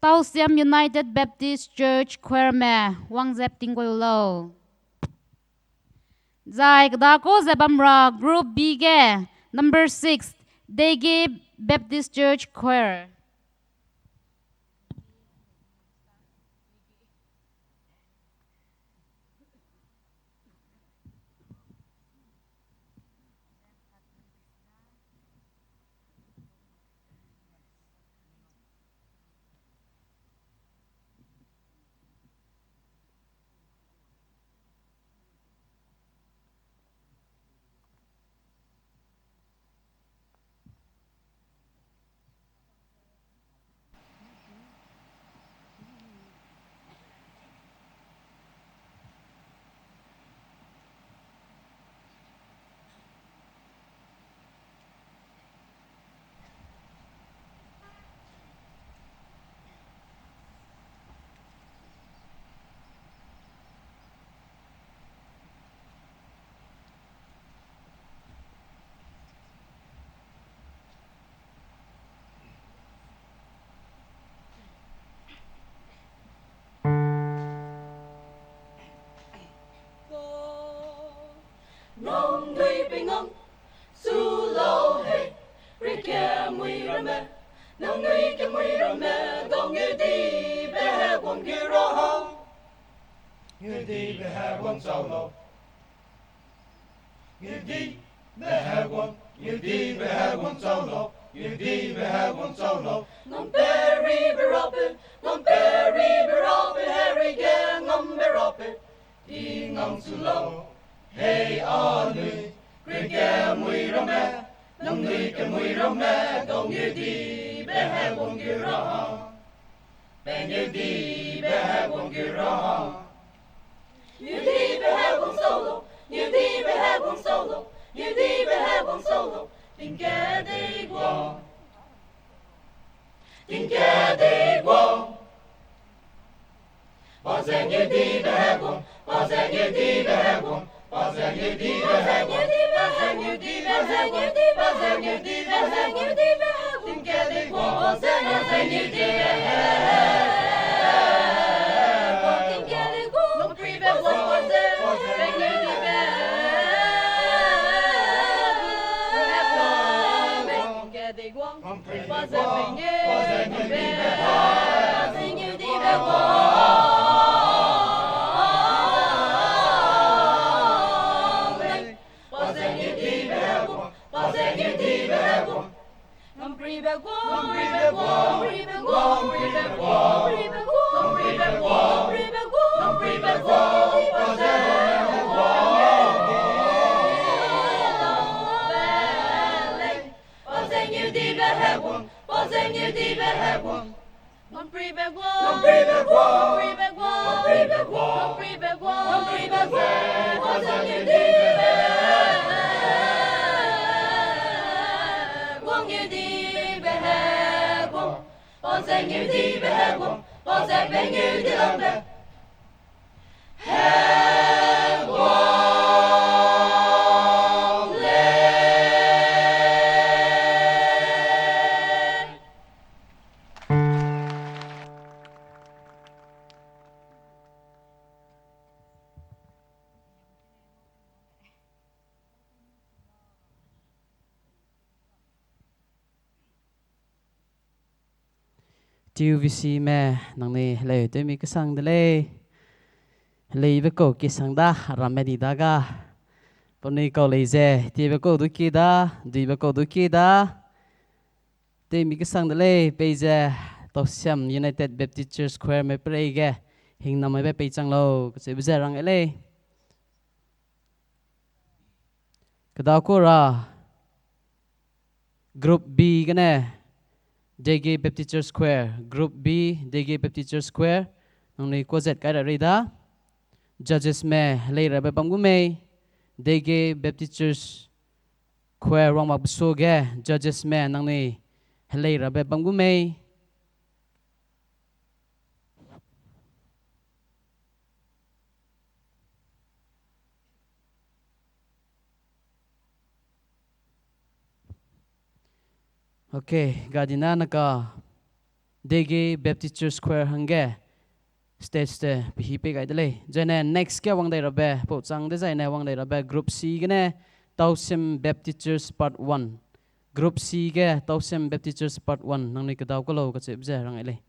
Tausiam United Baptist Church Choir me wangzep tingkoi lau. Zai kedako ze bam ra group B ge number six, Dege Baptist Church Choir. Nangnui pei ngam su lau hei, rikemui ramme, nangnui kemui ramme, dau ngeudibe heguang gu ra hang. Ngeudibe heguang chau lau. Ngeudibe heguang, ngeudibe heguang chau lau, ngeudibe heguang chau lau. Ngam peribe rabe, ngam peribe rabe, herei ge ngambe rabe. I ngam su lau, hei anui, rikemui ramme, nangnui kemui ramme, dau ngeudibe heguang gu ra hang. Pe ngeudibe heguang gu ra hang. Ngeudibe heguang chau lau, ngeudibe heguang chau lau, ngeudibe heguang chau lau. Tingkedei guang. Tingkedei guang. Pa ze ngeudibe heguang, pa ze ngeudibe heguang, pa ze ngeudibe heguang, pa ze ngeudibe heguang, pa ze ngeudibe heguang, pa ze ngeudibe heguang. Tingkedei guang, pa ze ngeudibe heguang. Tingkedei guang, nungpuibe guang, pa ze ngeudibe heguang. T U V C me nangnui heleu tewmi kesang de lei. Heleibe kau kesang da, ramme di da ga. Penui kau lei ze, tiebe kau du kie da, duibe kau du kie da. Tewmi kesang de lei, peize Tausiam United Baptist Church Choir me perei ge, hingnamaibe peichang lau, kacheube ze rang e lei. Kedau ku ra, Group B gene, Dege Baptist Church Choir, Group B, Dege Baptist Church Choir, nangnui kuazet kai ra rei da. Judges me helei rabe bam gu mei, Dege Baptist Church Choir wang mak besu ge, judges me nangnui helei rabe bam gu mei. Okay, gadina naka Dege Baptist Church Choir hangge stage te pehi pei gai de lei. Zaine next ge wang dai rabe, pau chang dezaine wang dai rabe Group C gene Tausiam Baptist Church Part one. Group C ge Tausiam Baptist Church Part one, nangnui kedau ku lau kacheube ze rang e lei.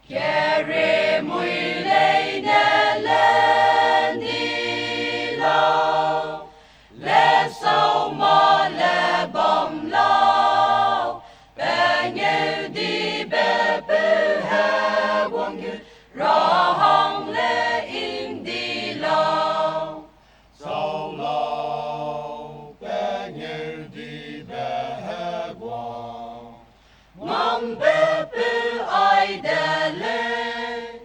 Kere mui leine le ndi lau, le sau ma le bam lau, pengeu dibe peu Heguang gu ra hang le ing di lau. Sau lau, pengeu dibe Heguang, ngam pe peu ai de lei,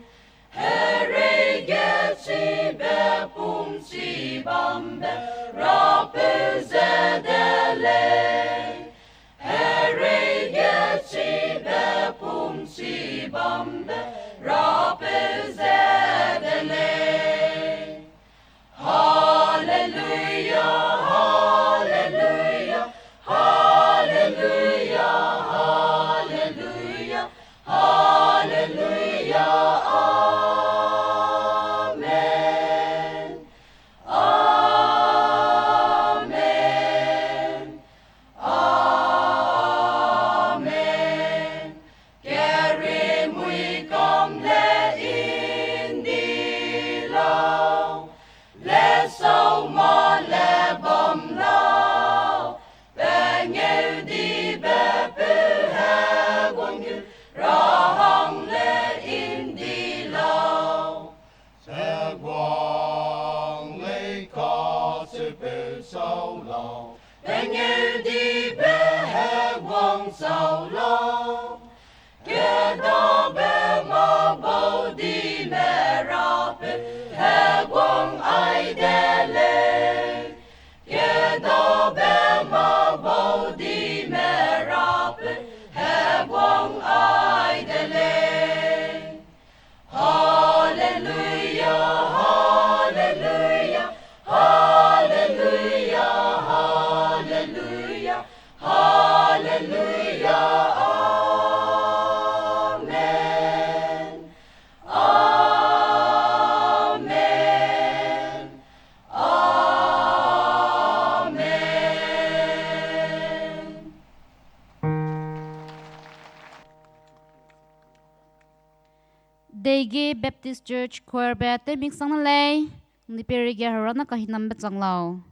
herei ge chibe pum chi bambe Rapeu ze de lei. Herei ge chibe pum chi bambe Rapeu ze de lei. Haleluia, haleluia, haleluia, haleluia, haleluia. Amen. Amen. Amen. Kere mui kam le ing di lau, le sau ma le bam lau, pengeu dibe peu Heguang gu ra hang le ing di lau. Heguang lei kacheu peu sau lau, pengeu dibe Heguang sau lau. Kêdabe ma baudime Rapeu Heguang ai de lei. Kêdabe ma baudime Rapeu Ege Baptist Church Choir be tewmik sang ne lei, niperi ge herana kahinambe chang lau.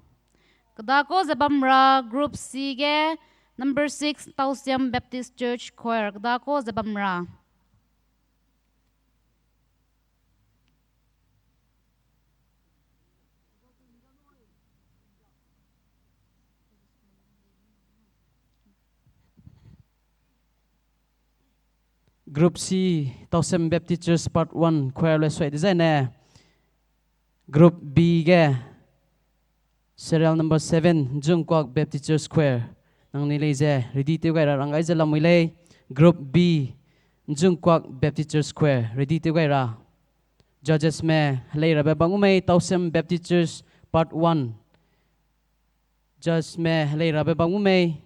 Kedako ze bam ra group C ge number six Tausiam Baptist Church Choir, kedako ze bam ra. Group C, Tausiam Baptist Church Part one, choir le suai dezaine. Group B ge, serial number seven, Zungkuak Baptist Church Choir. Nangnui lei ze, ready tew gai ra ranggai ze lamui lei. Group B, Zungkuak Baptist Church Choir, ready tew gai ra. Judges me, helei rabe bam gu mei, Tausiam Baptist Church Part one. Judges me, helei rabe bam gu mei.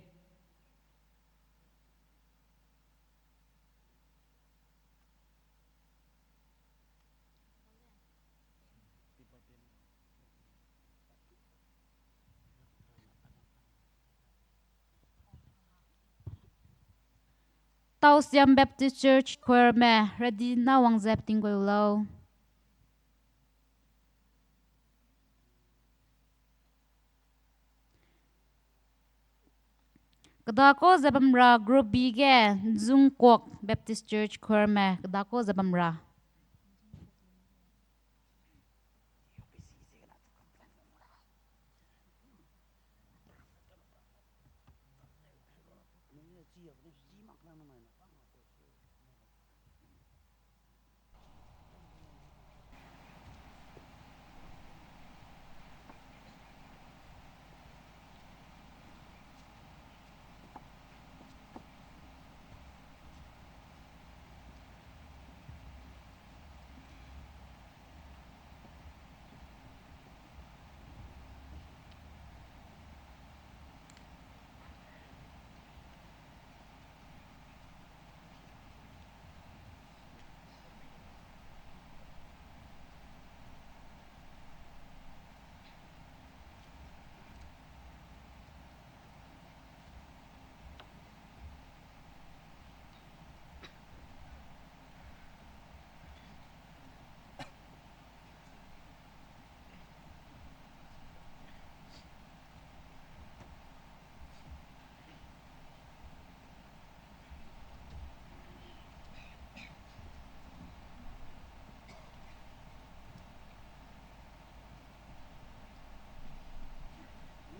Tausiam Baptist Church Choir me, ready na wang ze peting gai lau. Kedako ze bam ra group B ge, Zungkuak Baptist Church Choir me, kedako ze bam ra.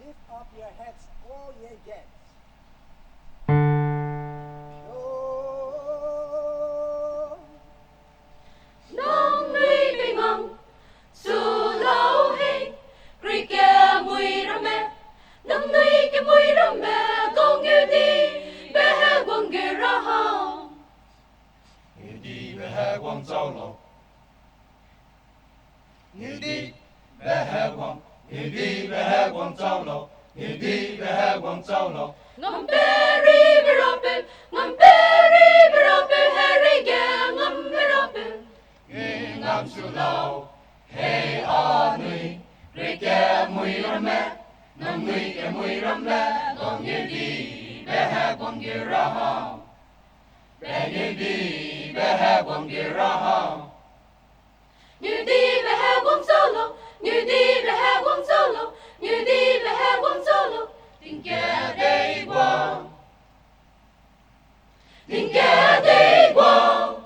Lift up your heads, O ye gates. Nangnui pei ngang, su lau hei, Grik kemui ramme, nangnui kemui ramme, gau ngeu di, beheguang ge ra ha. Ngeu di beheguang chau lau. Ngeu di beheguang, ngeu di beheguang chau lau, ngeu di beheguang chau lau. Ngamperi berapeu, ngamperi berapeu, herei ge ngambe rapeu. Ngam su lau, hei anui, Grik kemui ramme, nangnui kemui ramme, gau ngeu di, beheguang ge ra ha. Be ngeu di, beheguang ge ra ha. Ngeu di beheguang chau lau, ngeu di beheguang chau lau, ngeu di beheguang chau lau, tingkedei guang. Tingkedei guang.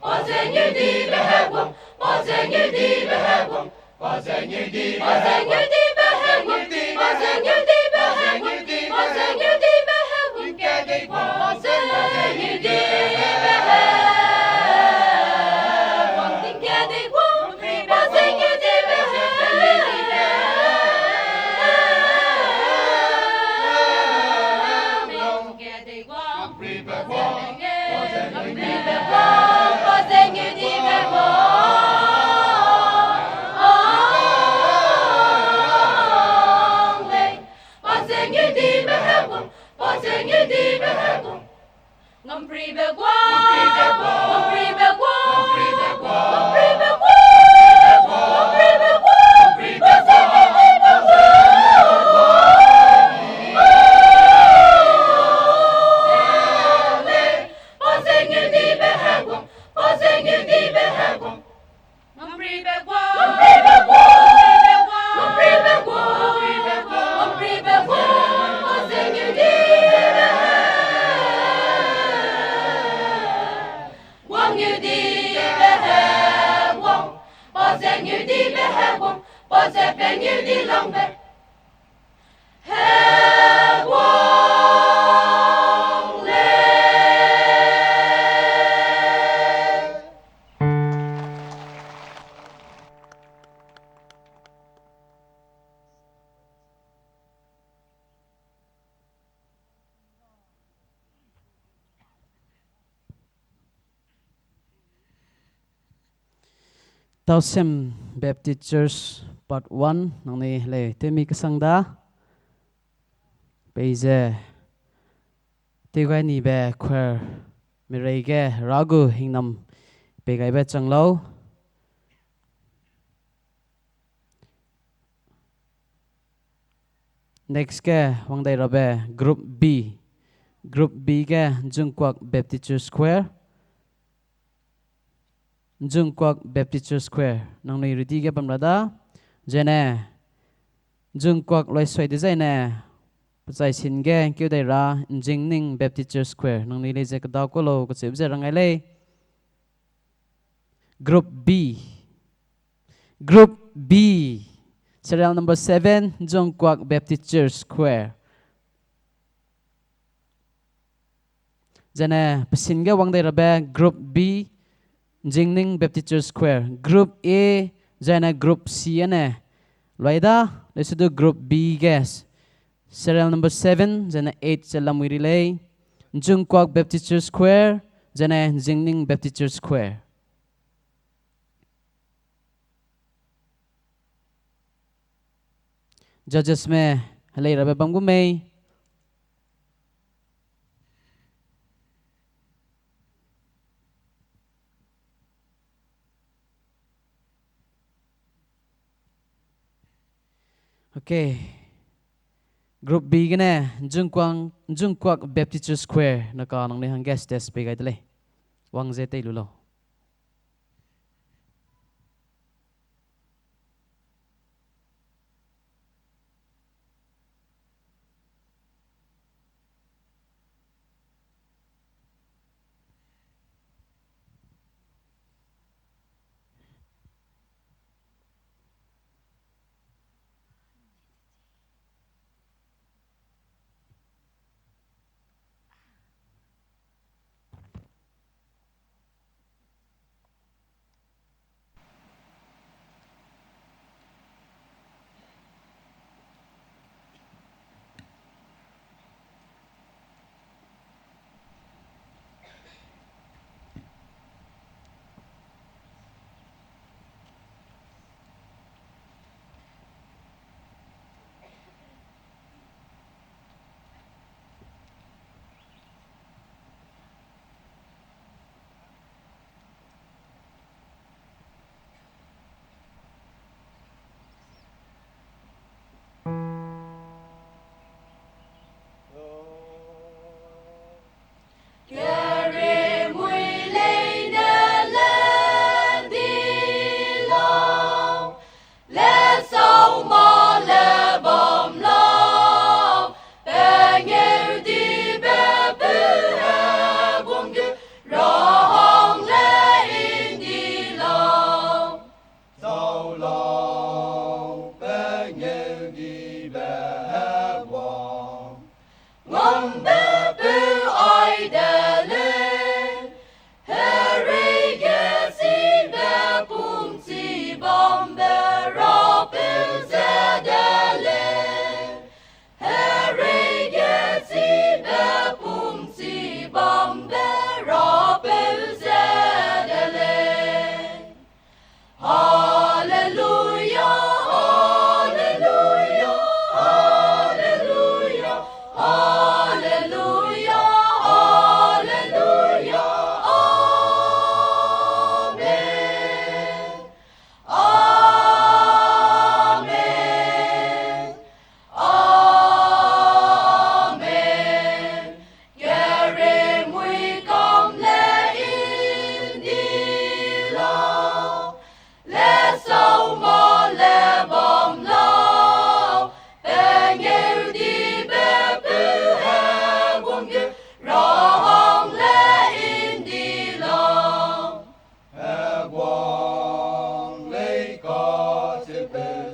Pa ze ngeu di beheguang, pa ze ngeu di beheguang, pa ze ngeu di beheguang, pa ze ngeu di beheguang, pa ze ngeu di beheguang, pa ze ngeu di beheguang, tingkedei guang, pa ze ngeu di beheguang, tingkedei guang, pa ze ngeu di beheguang. Ze pe ngeu di langbe. Heguang lei. Tausiam Baptist Church Part one, nangnui heleu tewmi kesang da. Peize, tewgai nibe choir, mireige Hera gu hingnam peigaibe chang lau. Next ge wang dai rabe Group B. Group B ge Zungkuak Baptist Church Choir. Zungkuak Baptist Church Choir. Nangnui ready ge bam ra da. Zene, Zungkuak loisoi dezaine, pechai sin ge keu dai ra, Nzingning Baptist Church Choir. Nangnui lei ze kedau ku lau kacheube ze rangai lei. Group B. Group B. Serial number seven, Zungkuak Baptist Church Choir. Zene pesin ge wang dai rabe Group B, Nzingning Baptist Church Choir. Group A, zene Group C ane. Lui da, lesedu Group B ge. Serial number seven, zene eight ze lamui ri lei. Zungkuak Baptist Church Choir, zene Nzingning Baptist Church Choir. Judgesme, helei rabe bam gu mei. Okay. Group B gene, Zungkuak Baptist Church Choir, naka nangnui hangge stage pei gai de lei. Wang ze tei lu lau.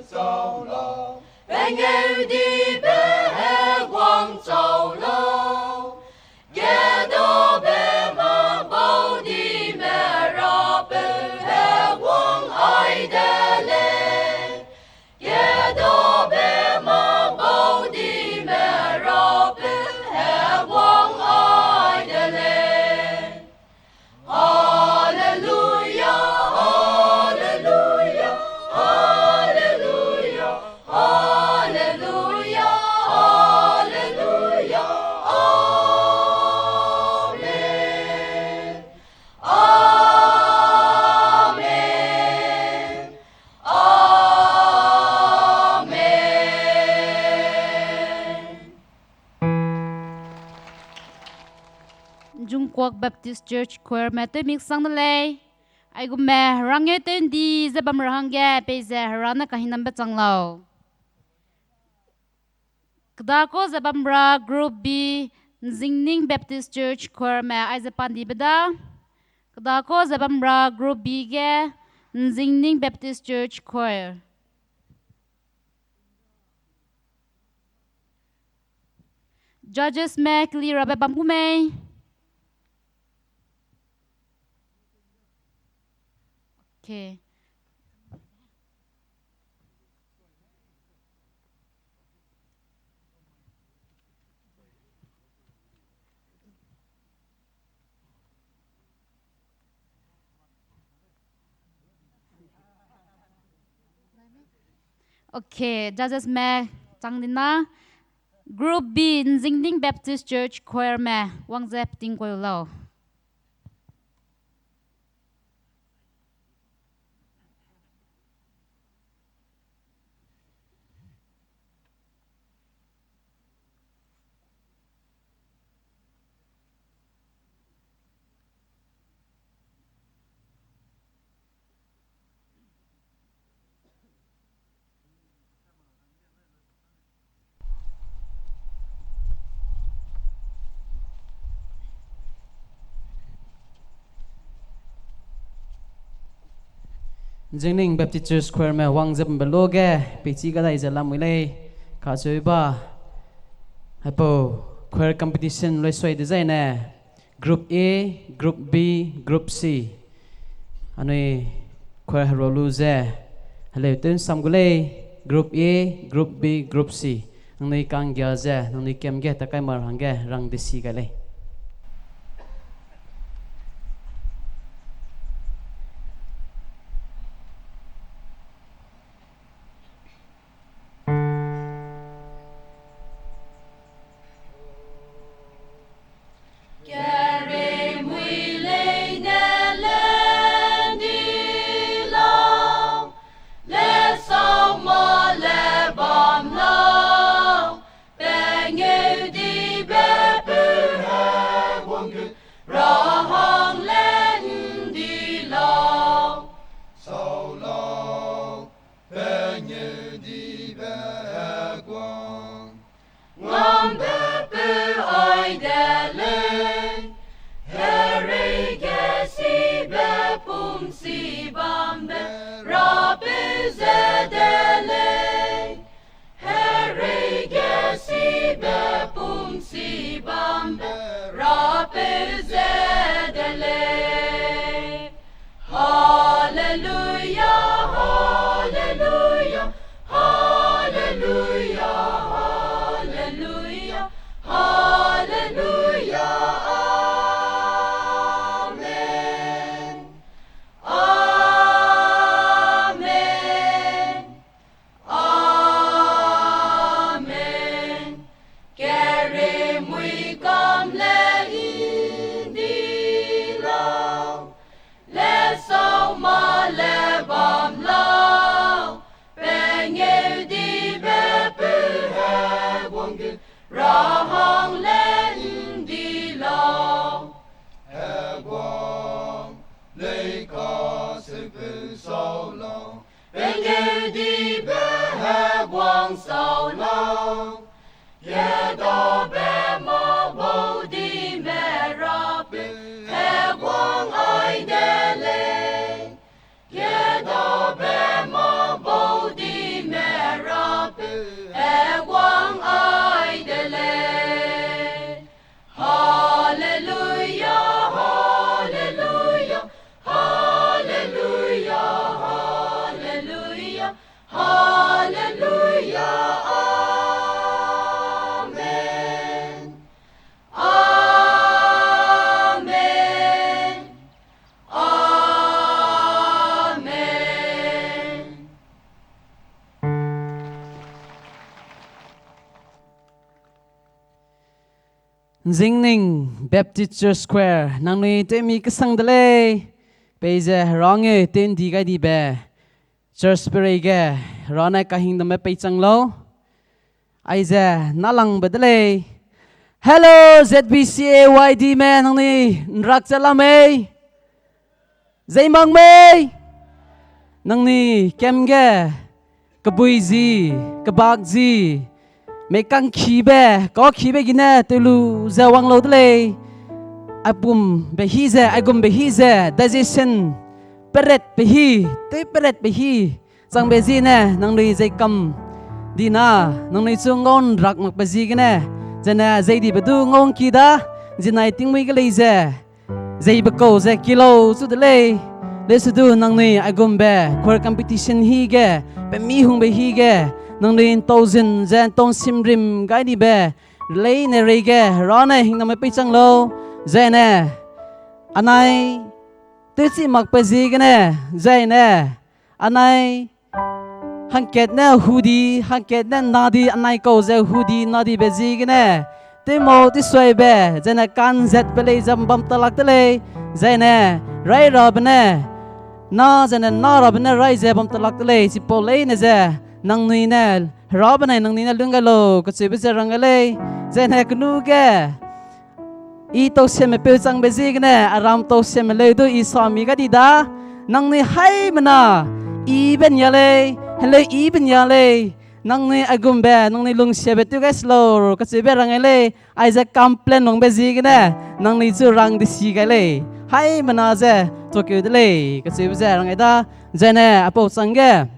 Chau lau, pengeu dibe heguang chau lau. Kedabe ma bau dime Rapeu heguang ai de lei. Kedabe ma bau dime Rapeu heguang ai de lei. Haleluya, haleluya, haleluya, haleluya, haleluya. Amen. Amen. Amen. Jungkwak Baptist Church Choirme tewmik sang de lei. Aigum me, rangeu tew ndi ze bam ra hangge, peize Hera ne kahinambe chang lau. Kedakau ze bam ra Group B, Nzingning Baptist Church Choirme aize pandibe da. Kedakau ze bam ra Group B ge, Nzingning Baptist Church Choir. Judgesme keli rabe bam gu mei? Okay. Okay, judgesme chang di na. Group B, Nzingning Baptist Church Choirme wang ze peting kau lau. Nzingning Baptist Church Choirme wang ze bambe luge, peichi kadai ze lamui lei, kacheu ba, haipau choir competition luisui dezaine, Group A, Group B, Group C. Anui choir herua lu ze heleu tew ’nsam gu lei, Group A, Group B, Group C. Nangnui kanggia ze, nangnui kam ge takai mar hangge rang desi gai lei. Kerei mui leine lendi lau, le sau ma le bam lau, pengeu dibe peu heguang gu, ra hang le ’ndi lau. Sau lau, pengeu dibe heguang. Ngambe peu ai de lei, herei ge sibe pum si bambe, Rapeu ze de lei. Herei ge sibe pum si bambe, Rapeu ze de lei. Haleluya, haleluya, haleluya, haleluya, haleluya. Amen. Amen. Amen. Kerei mui kam le ’ndi lau, le sau ma le bam lau, pengeu dibe peu heguang gu, ra hang le ’ndi lau. Heguang leika seupeu sau lau, pengeu dibe heguang sau lau. Kedabe ma bau dime Rapeu heguang ai de lei. Kedabe ma bau dime Nzingning Baptist Church Choir, nangnui tewmi kesang de lei. Peize Hera ngeu tew ndi gai dibe church pereige, Hera ne kahingdame peichang lau. Aize nâlangbe de lei. Hello, Z B C A Y D me, nangnui nrak ze la mei? Zeimak mei? Nangnui kam ge, kebui zi, kebak zi, mei kangkibe, kakibe gene tewlu ze wang lau de lei. Aigumbe hî ze, aigumbe hî ze, digestion peretbe hî, tew peretbe hî, changbe ziene nangnui zei kam di na, nangnui chu ngau nrak makbe ziegene, zene zei dibe du ngau ngki da, zinai tingmuî ge lei ze, zeibe kau ze ki lau chu de lei. Leuse du nangnui aigumbe choir competition hî ge, pemi hungbe hî ge, nangnui ntau zun ze ntau simrim gai dibe leine reige, Hera ne hingdame peichang lau. Zaine, anai tewchi makbe ziegene, zaine, anai hangkat ne hu di, hangkat ne na di, anai kau ze hu di na dibe ziegene, tewmau tewsuaibe, zaine ka'nzatbe lei ze bam ta lak de lei, zaine, rai rabe ne, na zaine na rabe ne rai ze bam ta lak de lei, chipau leine ze, nangnui ne, Hera benai nangnui ne lung gai lau, kacheube ze rang gai lei, zaine kenu ge, I tausiamme peu changbe ziegene, aram tausiamme leu du I sami ga di da, nangnui haimena, I benia lei, heleu I benia lei, nangnui aigumbe, nangnui lungsiabe tew gai se lau, kacheube rang gai lei, aize complain wangbe ziegene, nangnui chu rang di si gai lei, haimena ze, tuakeu de lei, kacheube ze rang gai da, zaine apau changge,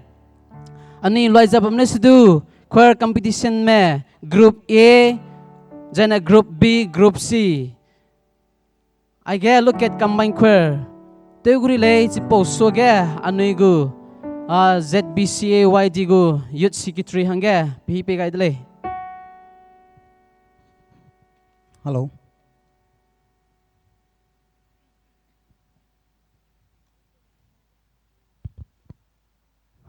anui loi ze bam lei se du, choir competition me, group A, zaine group B, group C. Aige look at combined choir. Tew gu ri lei chipau suage anui gu, a, Z B C A Y D gu youth secretary hangge, pehî pei gai de lei. Hello.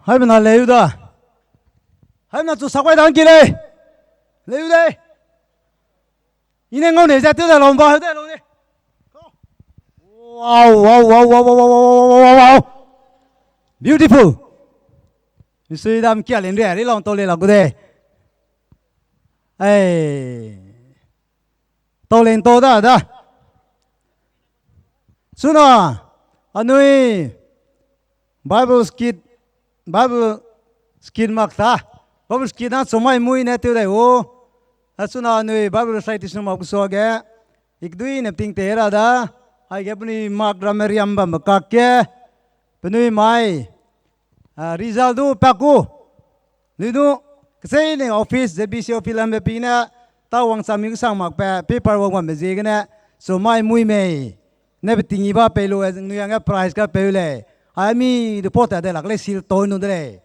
Haimena leu da. Haimena chu sakwai da ngki lei. Leu dei. I ne ngau nei ze tew da lau mba, heu dei lau dei. Wow, wow, wow. Beautiful. Misui dam kia len ria, ri lau tau le la gu dei. Ai. Tau len tau da da. Chuna, anui Bible skit, Bible skit mak ta. Bible skit na chumai mui ne tew dai o. A chuna anui Bible recitation mak suage, ikdui ne ting te ra da. Aige penui mak ramme riam bambe kak ge, penui mai, a, result du pak gu. Nui du, kecheîne office, Z B C office lambe pi ne, ta wangcham mi kesang makbe, paper wang bambe ziegene, chumai mui mei. Ne beting i ba pei lu, nui hangge prize ka peu lei. Ai mi du pau ta de lak lei seal toi nu de lei.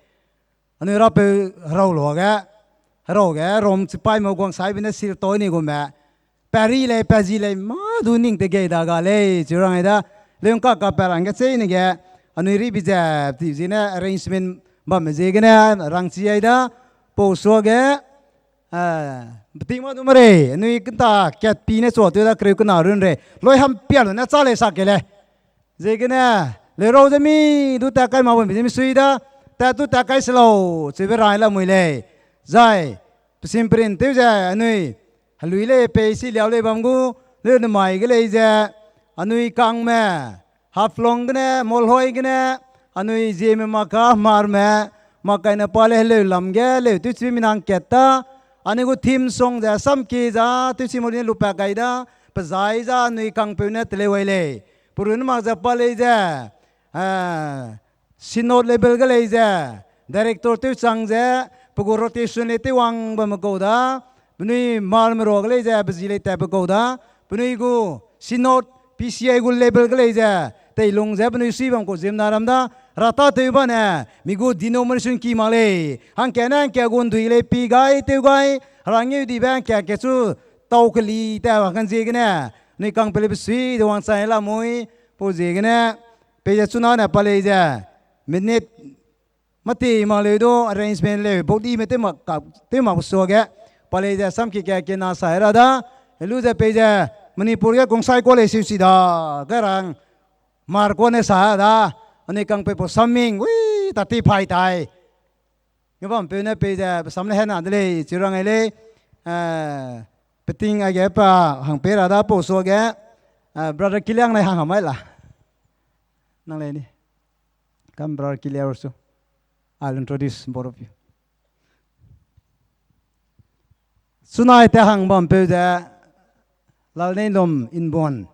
Anui rapeu herau luage, herau ge, rom chipaîme guang saibe ne seal toi ni gume. Pari lei, pazi lei, mâ du ning te gei da ga lei, chi rang ai da. Leungka ka pa rang ge cheîne ge, anui ribi ze, ti ziegene arrangement bamme ziegene, rangchi ai da, pau suage, a, beting mâ du merei, anui kenta kat pi ne chua tew da kereu kena run rei, loi ham pia lu ne châ lei sa kei lei. Ziegene, leurau ze mi du tat kai mak bambe ze misui da, tat du tat kai se lau, chibe rai lamui lei. Zai, pesim perin tew ze anui, helui lei pei si liau lei bam gu, leu nemai ge lei ze, anui kangme, Haflong gene, Molhoi gene, anui Zeme maka, Hmarme, makaine pa lei heleu lam ge, leu tewchi minang kat ta, anui gu theme song ze samkie za, tewchi mori ne lupat gai da, pe zai za anui kangpeu ne teleu ai lei. Perun mak ze pa lei ze, eh, synod level ge lei ze, director tew chang ze, pe gu rotation lei tew wang bamme kau da, penui Hmarme rua ge lei ze, pe zi lei tatbe kau da, penui gu synod, P C I gu level ge lei ze, teilung ze penui sui bam kau ziemmena ram da, ra tâtew bane, mi gu denomination ki mak lei, hangkat ne hangkat gu ndui lei pi gai, tew gai, hera ngeu dibe hangkat hangkat chu, tau keli tat ba kan ziegene, anui kangpeu lei pe sui de wangchai lamui, pau ziegene, peize chuna ne pa lei ze, minute, mâti mak leu du arrangement leu, baudime tew mak ka, tew mak suage, pa lei ze samkie ka kena sai ra da, Helu ze pei ze, Manipur ge kungsai kua lei siu si da, ge rang, mar kua ne sa da, anui kangpeu pau saming, wi, tati phai tai. Nge bam peu ne pei ze, pe sam le hena de lei, chiu rang ai lei, eh, peting aige pa hang pei ra da pau suage, eh, brother Kiliang nai hang hamai la. Nang lei ni. Come, brother Kiliang also. I'll introduce both of you. Sunai te hang bam peu ze, Lalneilum Inbon.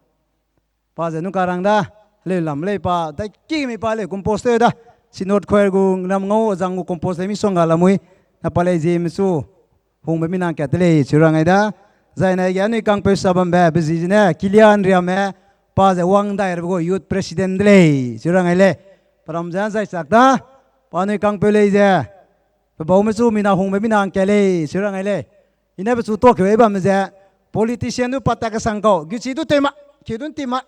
Pa ze nu karang da, leu lam lei pa, dai ki mi pa leu compose te da. Synod choir gu ram ngau zang gu compose lei mi suang ga lamui. Na pa lei zie mi su. Hungbe mi nang kat te lei, chiu rang ai da. Zai na ge anui kangpeu sa bambe, be zi zene, Kilian Riame, pa ze wang dai rabe gu youth president de lei, chiu rang ai lei. Peram ze zai chak da, pa anui kangpeu lei ze. Pe bau me chu mina hungbe mi nang kat lei, chiu rang ai lei. I ne pechu tuâ keu ei bamme ze, politician du pa ta kesang kau, guchi du tew ma, keu du nti ma.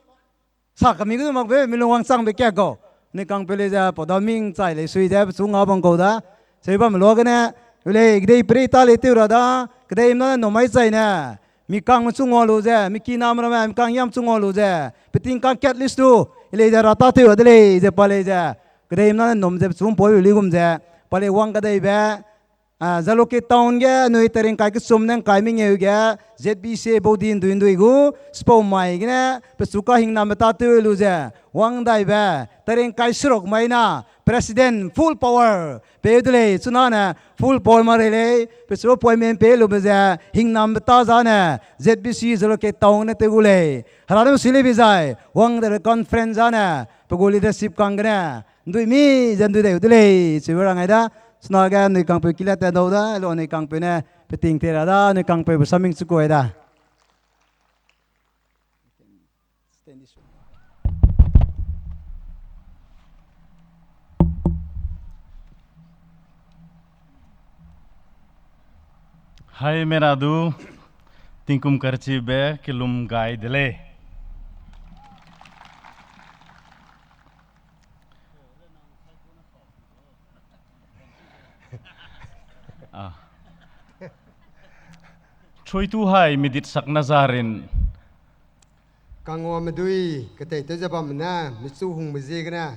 Sa kami gu du mak be, mi lung wangchangbe ka kau. Anui kangpeu lei ze, pau da ming chai lei sui ze, pechu nga bang kau da. Sei bamme luagene, u lei, kedei perei ta lei tew ra da, kedei mna ne numai chai ne. Mi kangme chu ngua lu ze, mi kiname ramme, mi kang yam chu ngua lu ze. Peting kang kat lis du, i lei ze ra ta tew ra de lei, ze pa lei ze. Kedei mna ne num ze, pechu mpoi u li gum ze. Pa lei wang kedeibe, Ah, Jalukie Town ge anui tereng kai kesum ne ngkai mengeu ge, Z B C bau di ndui ndui gu, chipau mai gene, pechu kahingnambe ta tew lu ze, wang daibe, tereng kai seruk mai na, President full power, peu de lei, chuna ne, full power ma rei lei, pechu appointment pe lube ze, hingnambe ta zane, Z B C Jalukie Town ne tew gu lei. Hera ne msui lei bi zai, wang daibe conference zane, pe gu leadership kang gene, ndui mi ze ndui dai u de lei, chibe rang ai da, chuna ge anui kangpeu kile tat dau da, lu anui kangpeu ne, peting te ra da, anui kangpeu bu saming chu kuai da. Hai mera du, tingkum karchibe kilum gai de lei. Ah. Chuitu hai midit sak nazarin. Kangwame dui, ketei tew ze bamme ne, michu hungbe ziegene.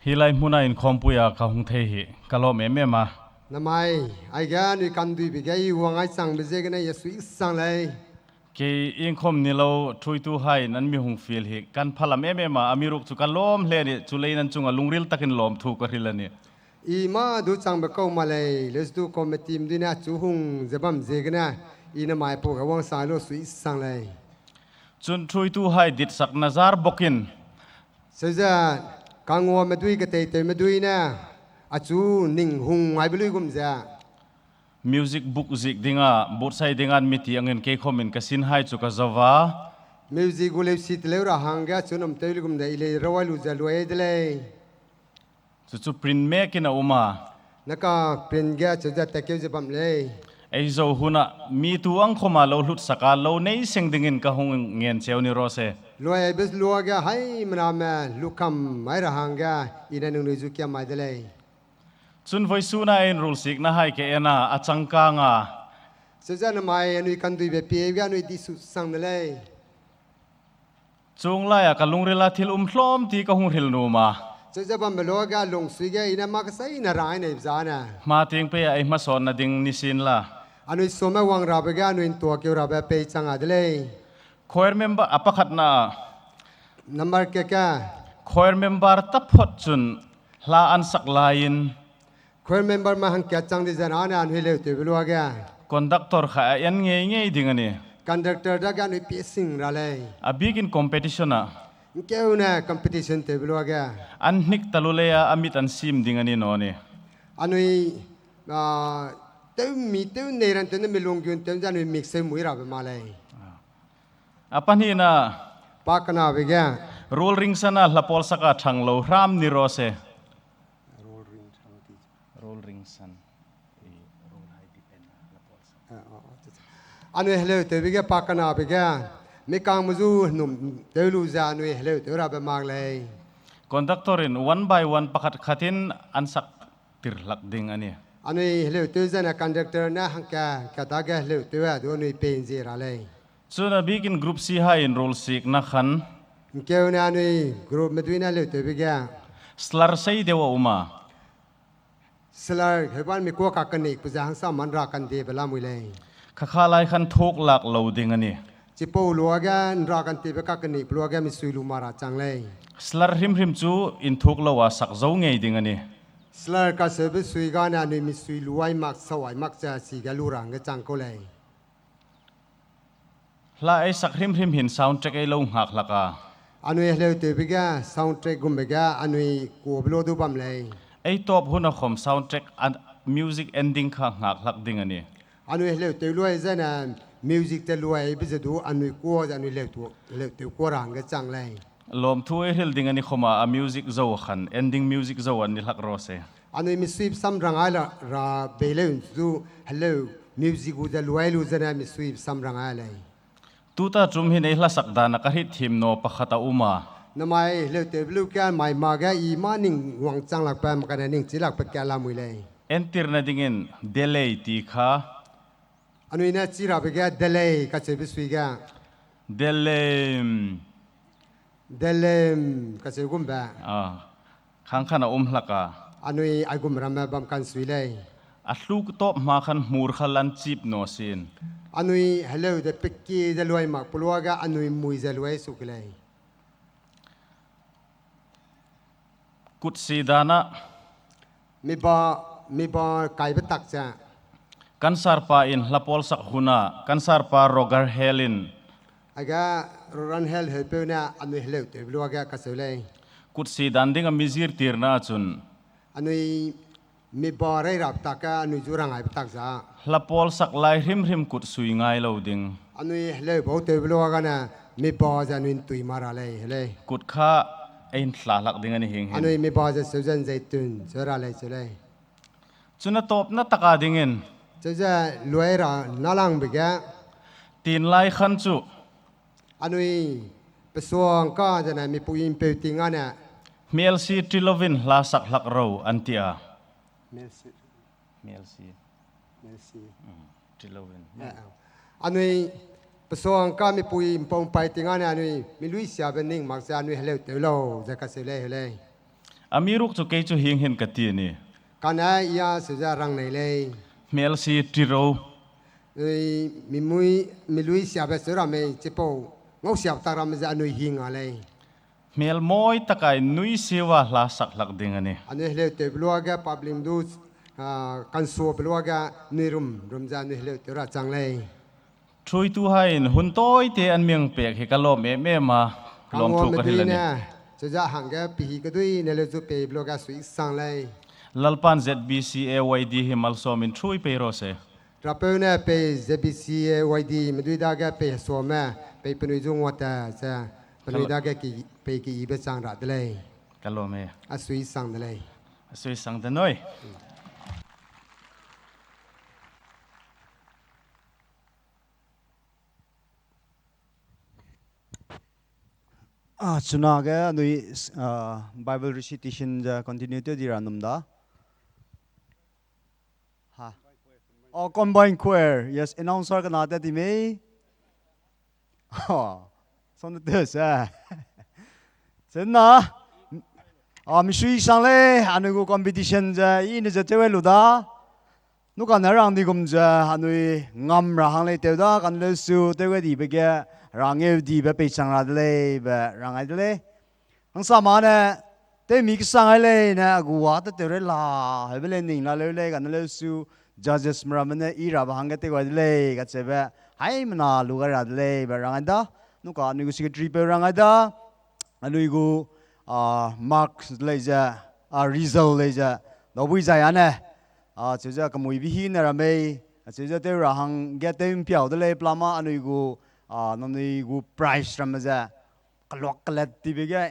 Hilai muna inkhompuia kahung thei hi, kalome me ma. Namai, aige anui kanduibe ge i wang ai changbe ziegene, Yesu i sang lei. Kei ingkhom ni lau chuitu hai nan mi hung feel hi, kan phalam eme ma, amiruk chu kalom hle ni, chu lei nan chunga lungril takin lom thu ka ril a ni. I ma du changbe kau ma lei, lestu committee mdui ne chu hung ze bam ziegene, i namai pau ge wang sang lu sui sang lei. Chun chuitu hai dit sak nazar bokin. Seuze, kangwame dui ketei tewme dui ne, achu ning hung aibe lui gum ze. Music book zik dinga, botsai dinga miti angin kei khomin kasin hai chu ka zava. Music gu leusi teleu ra hangge chu num tew li gum de i lei rawai lu ze luai de lei. Chuchu print me kina uma. Naka print ge chu ze takeu ze bam lei. Ei zau huna, mi tu angkhoma lau hlut saka lau nei seng dingin kahung ngen cheu ni ro se. Luai bes luage hai mename lukam mai ra hangge i ne nungnui zu kiam mai de lei. Chun voisuna in rul sikna hai ke ena, achangka nga. Seuze namai anui kanduibe pie ge anui di su sang de lei. Chung laia ka lungrila thil um hlom ti kahung ril nu ma. Seuze bambe luage lungsui ge i ne ma kasai na rai nei zane. Ma ting pe ai ma son na ding ni sin la. Anui some wang rabe ge anui ntua keu rabe pei chang a de lei. Choir member a pakhat na. Number ke ke. Choir member taphot chun hla ansak lain. Choir member ma hangkat chang di zena ne anui leu tewbe luage. Conductor kha a en ngei ngei ding a ni. Conductor dage anui pie sing ra lei. A big in competition a. Nkeu ne competition tewbe luage. An hnik talu lei a, a mit an sim ding a ni no ni. Anui, ah, tew mi tew nei ran tew ne mi lung gun tew ze anui mik seu mui rabe ma lei. A pa ni na. Pa kanabe ge. Rul ring sana hlapol saka chang lo ram ni ro se. Rul ring san. Anui heleu tewbe ge pa kanabe ge, mi kang mezu num tew lu ze anui heleu tew rabe mak lei. Conductor in one by one pakhat khatin ansak tir lak ding a ni. Anui heleu tew zene conductor ne hangka, hangka dage heleu tew a du anui pei nzie ra lei. Chuna bigin group C hai in rule sik na khan. Nkeune anui group medui ne leutewbe ge. Slur sei de wa uma. Slur heuban mi kua kakenik pe ze hangsa man ra kandebe lamui lei. Kakha lai khan thuk lak lau ding ani. Chipau luage nra kantebe kakenik pe luage misui lu ma ra chang lei. Slur himhim chu nthuk lau a sak zau ngei ding ani. Slur kaseube sui gane anui misui lu ai mak sau ai mak ze si ge lu ra hangge chang kau lei. Hla ei sak himhim hin sound track ei lau ngak lak a. Anui heleutewbe ge sound track gumbe ge anui kuabe lua du bam lei. Ei top huna khom sound track an music ending kha ngak lak ding ani. Anui heleutew luai zene music te luaibe ze du anui kua ze anui leutu, heleutew kua ra hangge chang lei. Lom thu ei ril ding ani khoma a music zau khan, ending music zau ani lak ro se. Anui misui sam rang ai la ra bei leu du heleu music gu ze luai lu zene misui sam rang ai lei. Tuta chum hin ei hla sak dana kahit thim no pakhat a uma. Namai heleutewbe lu ke mai ma ge i ma ning wangchang lakbe, makane ning chi lakbe ke lamui lei. Entir ne dingin, delay ti kha. Anui ne chi rabe ge delay kacheube sui ge. Delay. Delay kacheu gumbe. Ah, khang khan a um lak a. Anui aigum ramme bam kan sui lei. A hluk top ma khan hmur kha lan chip no sin. Anui heleu de peki ze luai mak pe luage anui mui ze luai su ke lei. Kutsi dana. Miba, miba kaibe tak ze. Kansarpa in hlapol sak huna, kansarpa Roger Hale in. Aige Roger Hale heupeu ne anui heleutewbe luage kacheu lei. Kutsi dan ding a mizir tirna chun. Anui miba rei rap tak ge anui zu rang aibe tak za. Hlapol sak lai hrimhrim kut sui ngai lau ding. Anui heleu bau tewbe luagane miba ze anui ntui ma ra lei, helei. Kut kha ei nthla lak ding ani hing hin. Anui miba ze seu ze nzeitun seu ra lei, seu lei. Chuna top na taka dingin. Seu ze luai ra nalangbe ge. Tin lai khan chu. Anui pesuang ka zene mipui mpeu ting ane. Hmelsi Trilovin hla sak lak rau antia. Hmelsi. Hmelsi. Hmelsi. Mm, Trilovin. Eh, eh. Anui pesuang ka mipui mpau mpai ting ane anui milui siabe ning mak ze anui heleu tew lau ze kacheu lei, helei. Amiruk chu kei chu hing hin kati ni. Kane ia seu ze rang nei lei. Hmelsi Trirou. Anui mimui, milui siabe seu ramme chipau ngau siap tak ramme ze anui hing a lei. Hmel moi takai nui siwa hla sak lak ding ani. Anui heleu tewbe luage public du, ah, kansuabe luage nui rum, rum ze anui heleu tew ra chang lei. Thrui tu hai in hun toi te anming pek hi kalom e me ma lom thu ka hil ani. Cheuza hangge pihi kedui ne leu zu peibe luage sui sang lei. Lalpan Z B C A Y D hi malsom in thrui pei ro se. Rapeu ne pei Z B C A Y D medui dage pei hesuame, pei penui zu nguate ze, penui dage ki, pei ki ibe chang ra de lei. Kalome. A sui sang de lei. A sui sang de noi. Ah, chunage anui, ah, Bible recitation ze continue tew di ra num da. Ha. Oh, combined choir. Yes, announcer kena te di mei. Oh, son de se. Sena. Ah, misui sang lei, anui gu competition ze, i ne ze tewe lu da. Nukane rang di gum ze, anui ngam ra hang lei tew da, kan leu su, tew ge dibe ge, rang eu dibe pei chang ra de lei, be rang ai de lei. Hangsa ma ne, tew mi kesang ai lei ne, a gu wa te tew rei la, heube lei ning la leu lei, kan leu su, judges meramme ne, i rabe hangge tew gai de lei, kacheube, haimena lu gai ra de lei, be rang ai da, nuka anui gu secretary peu rang ai da, anui gu, ah, mark lei ze, ah, result lei ze, daubui zai ane, ah, cheu ze kemui bi hi ne ra mei, ah, cheu ze tew ra hangge tew mpiau de lei, pelama anui gu, ah, nangnui gu prize ramme ze, keluak kelet tibe ge,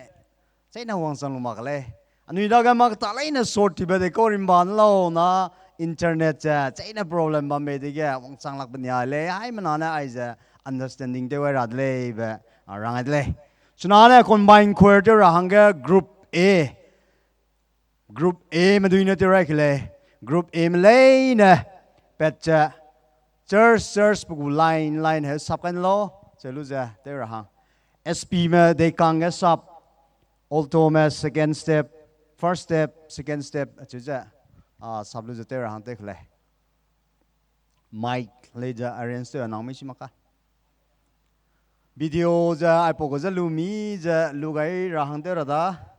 cheine wangchang lu mak lei. Anui dage mak ta leine sort tibe de kau rimba ne lau na internet ze, cheine problem bam bei dege, wangchang lak be nia lei, haimena ne aize understanding tew ai ra de lei be, ah, rang ai de lei. Chuna ne combined choir tew ra hangge group A. Group A medui ne tew rai ke lei. Group A me leine pat ze church, church pe gu line, line he sap kai ne lau. Chelu ze tew ra hang. S P me deikang ge sap, alto me second step, first step, second step, acheu ze, a, sap lu ze tew ra hang tew ke lei. Mic lei ze arrange tew ra nang mi si mak ka. Video ze aipau gu ze lu mi ze lu gai ra hang tew ra da.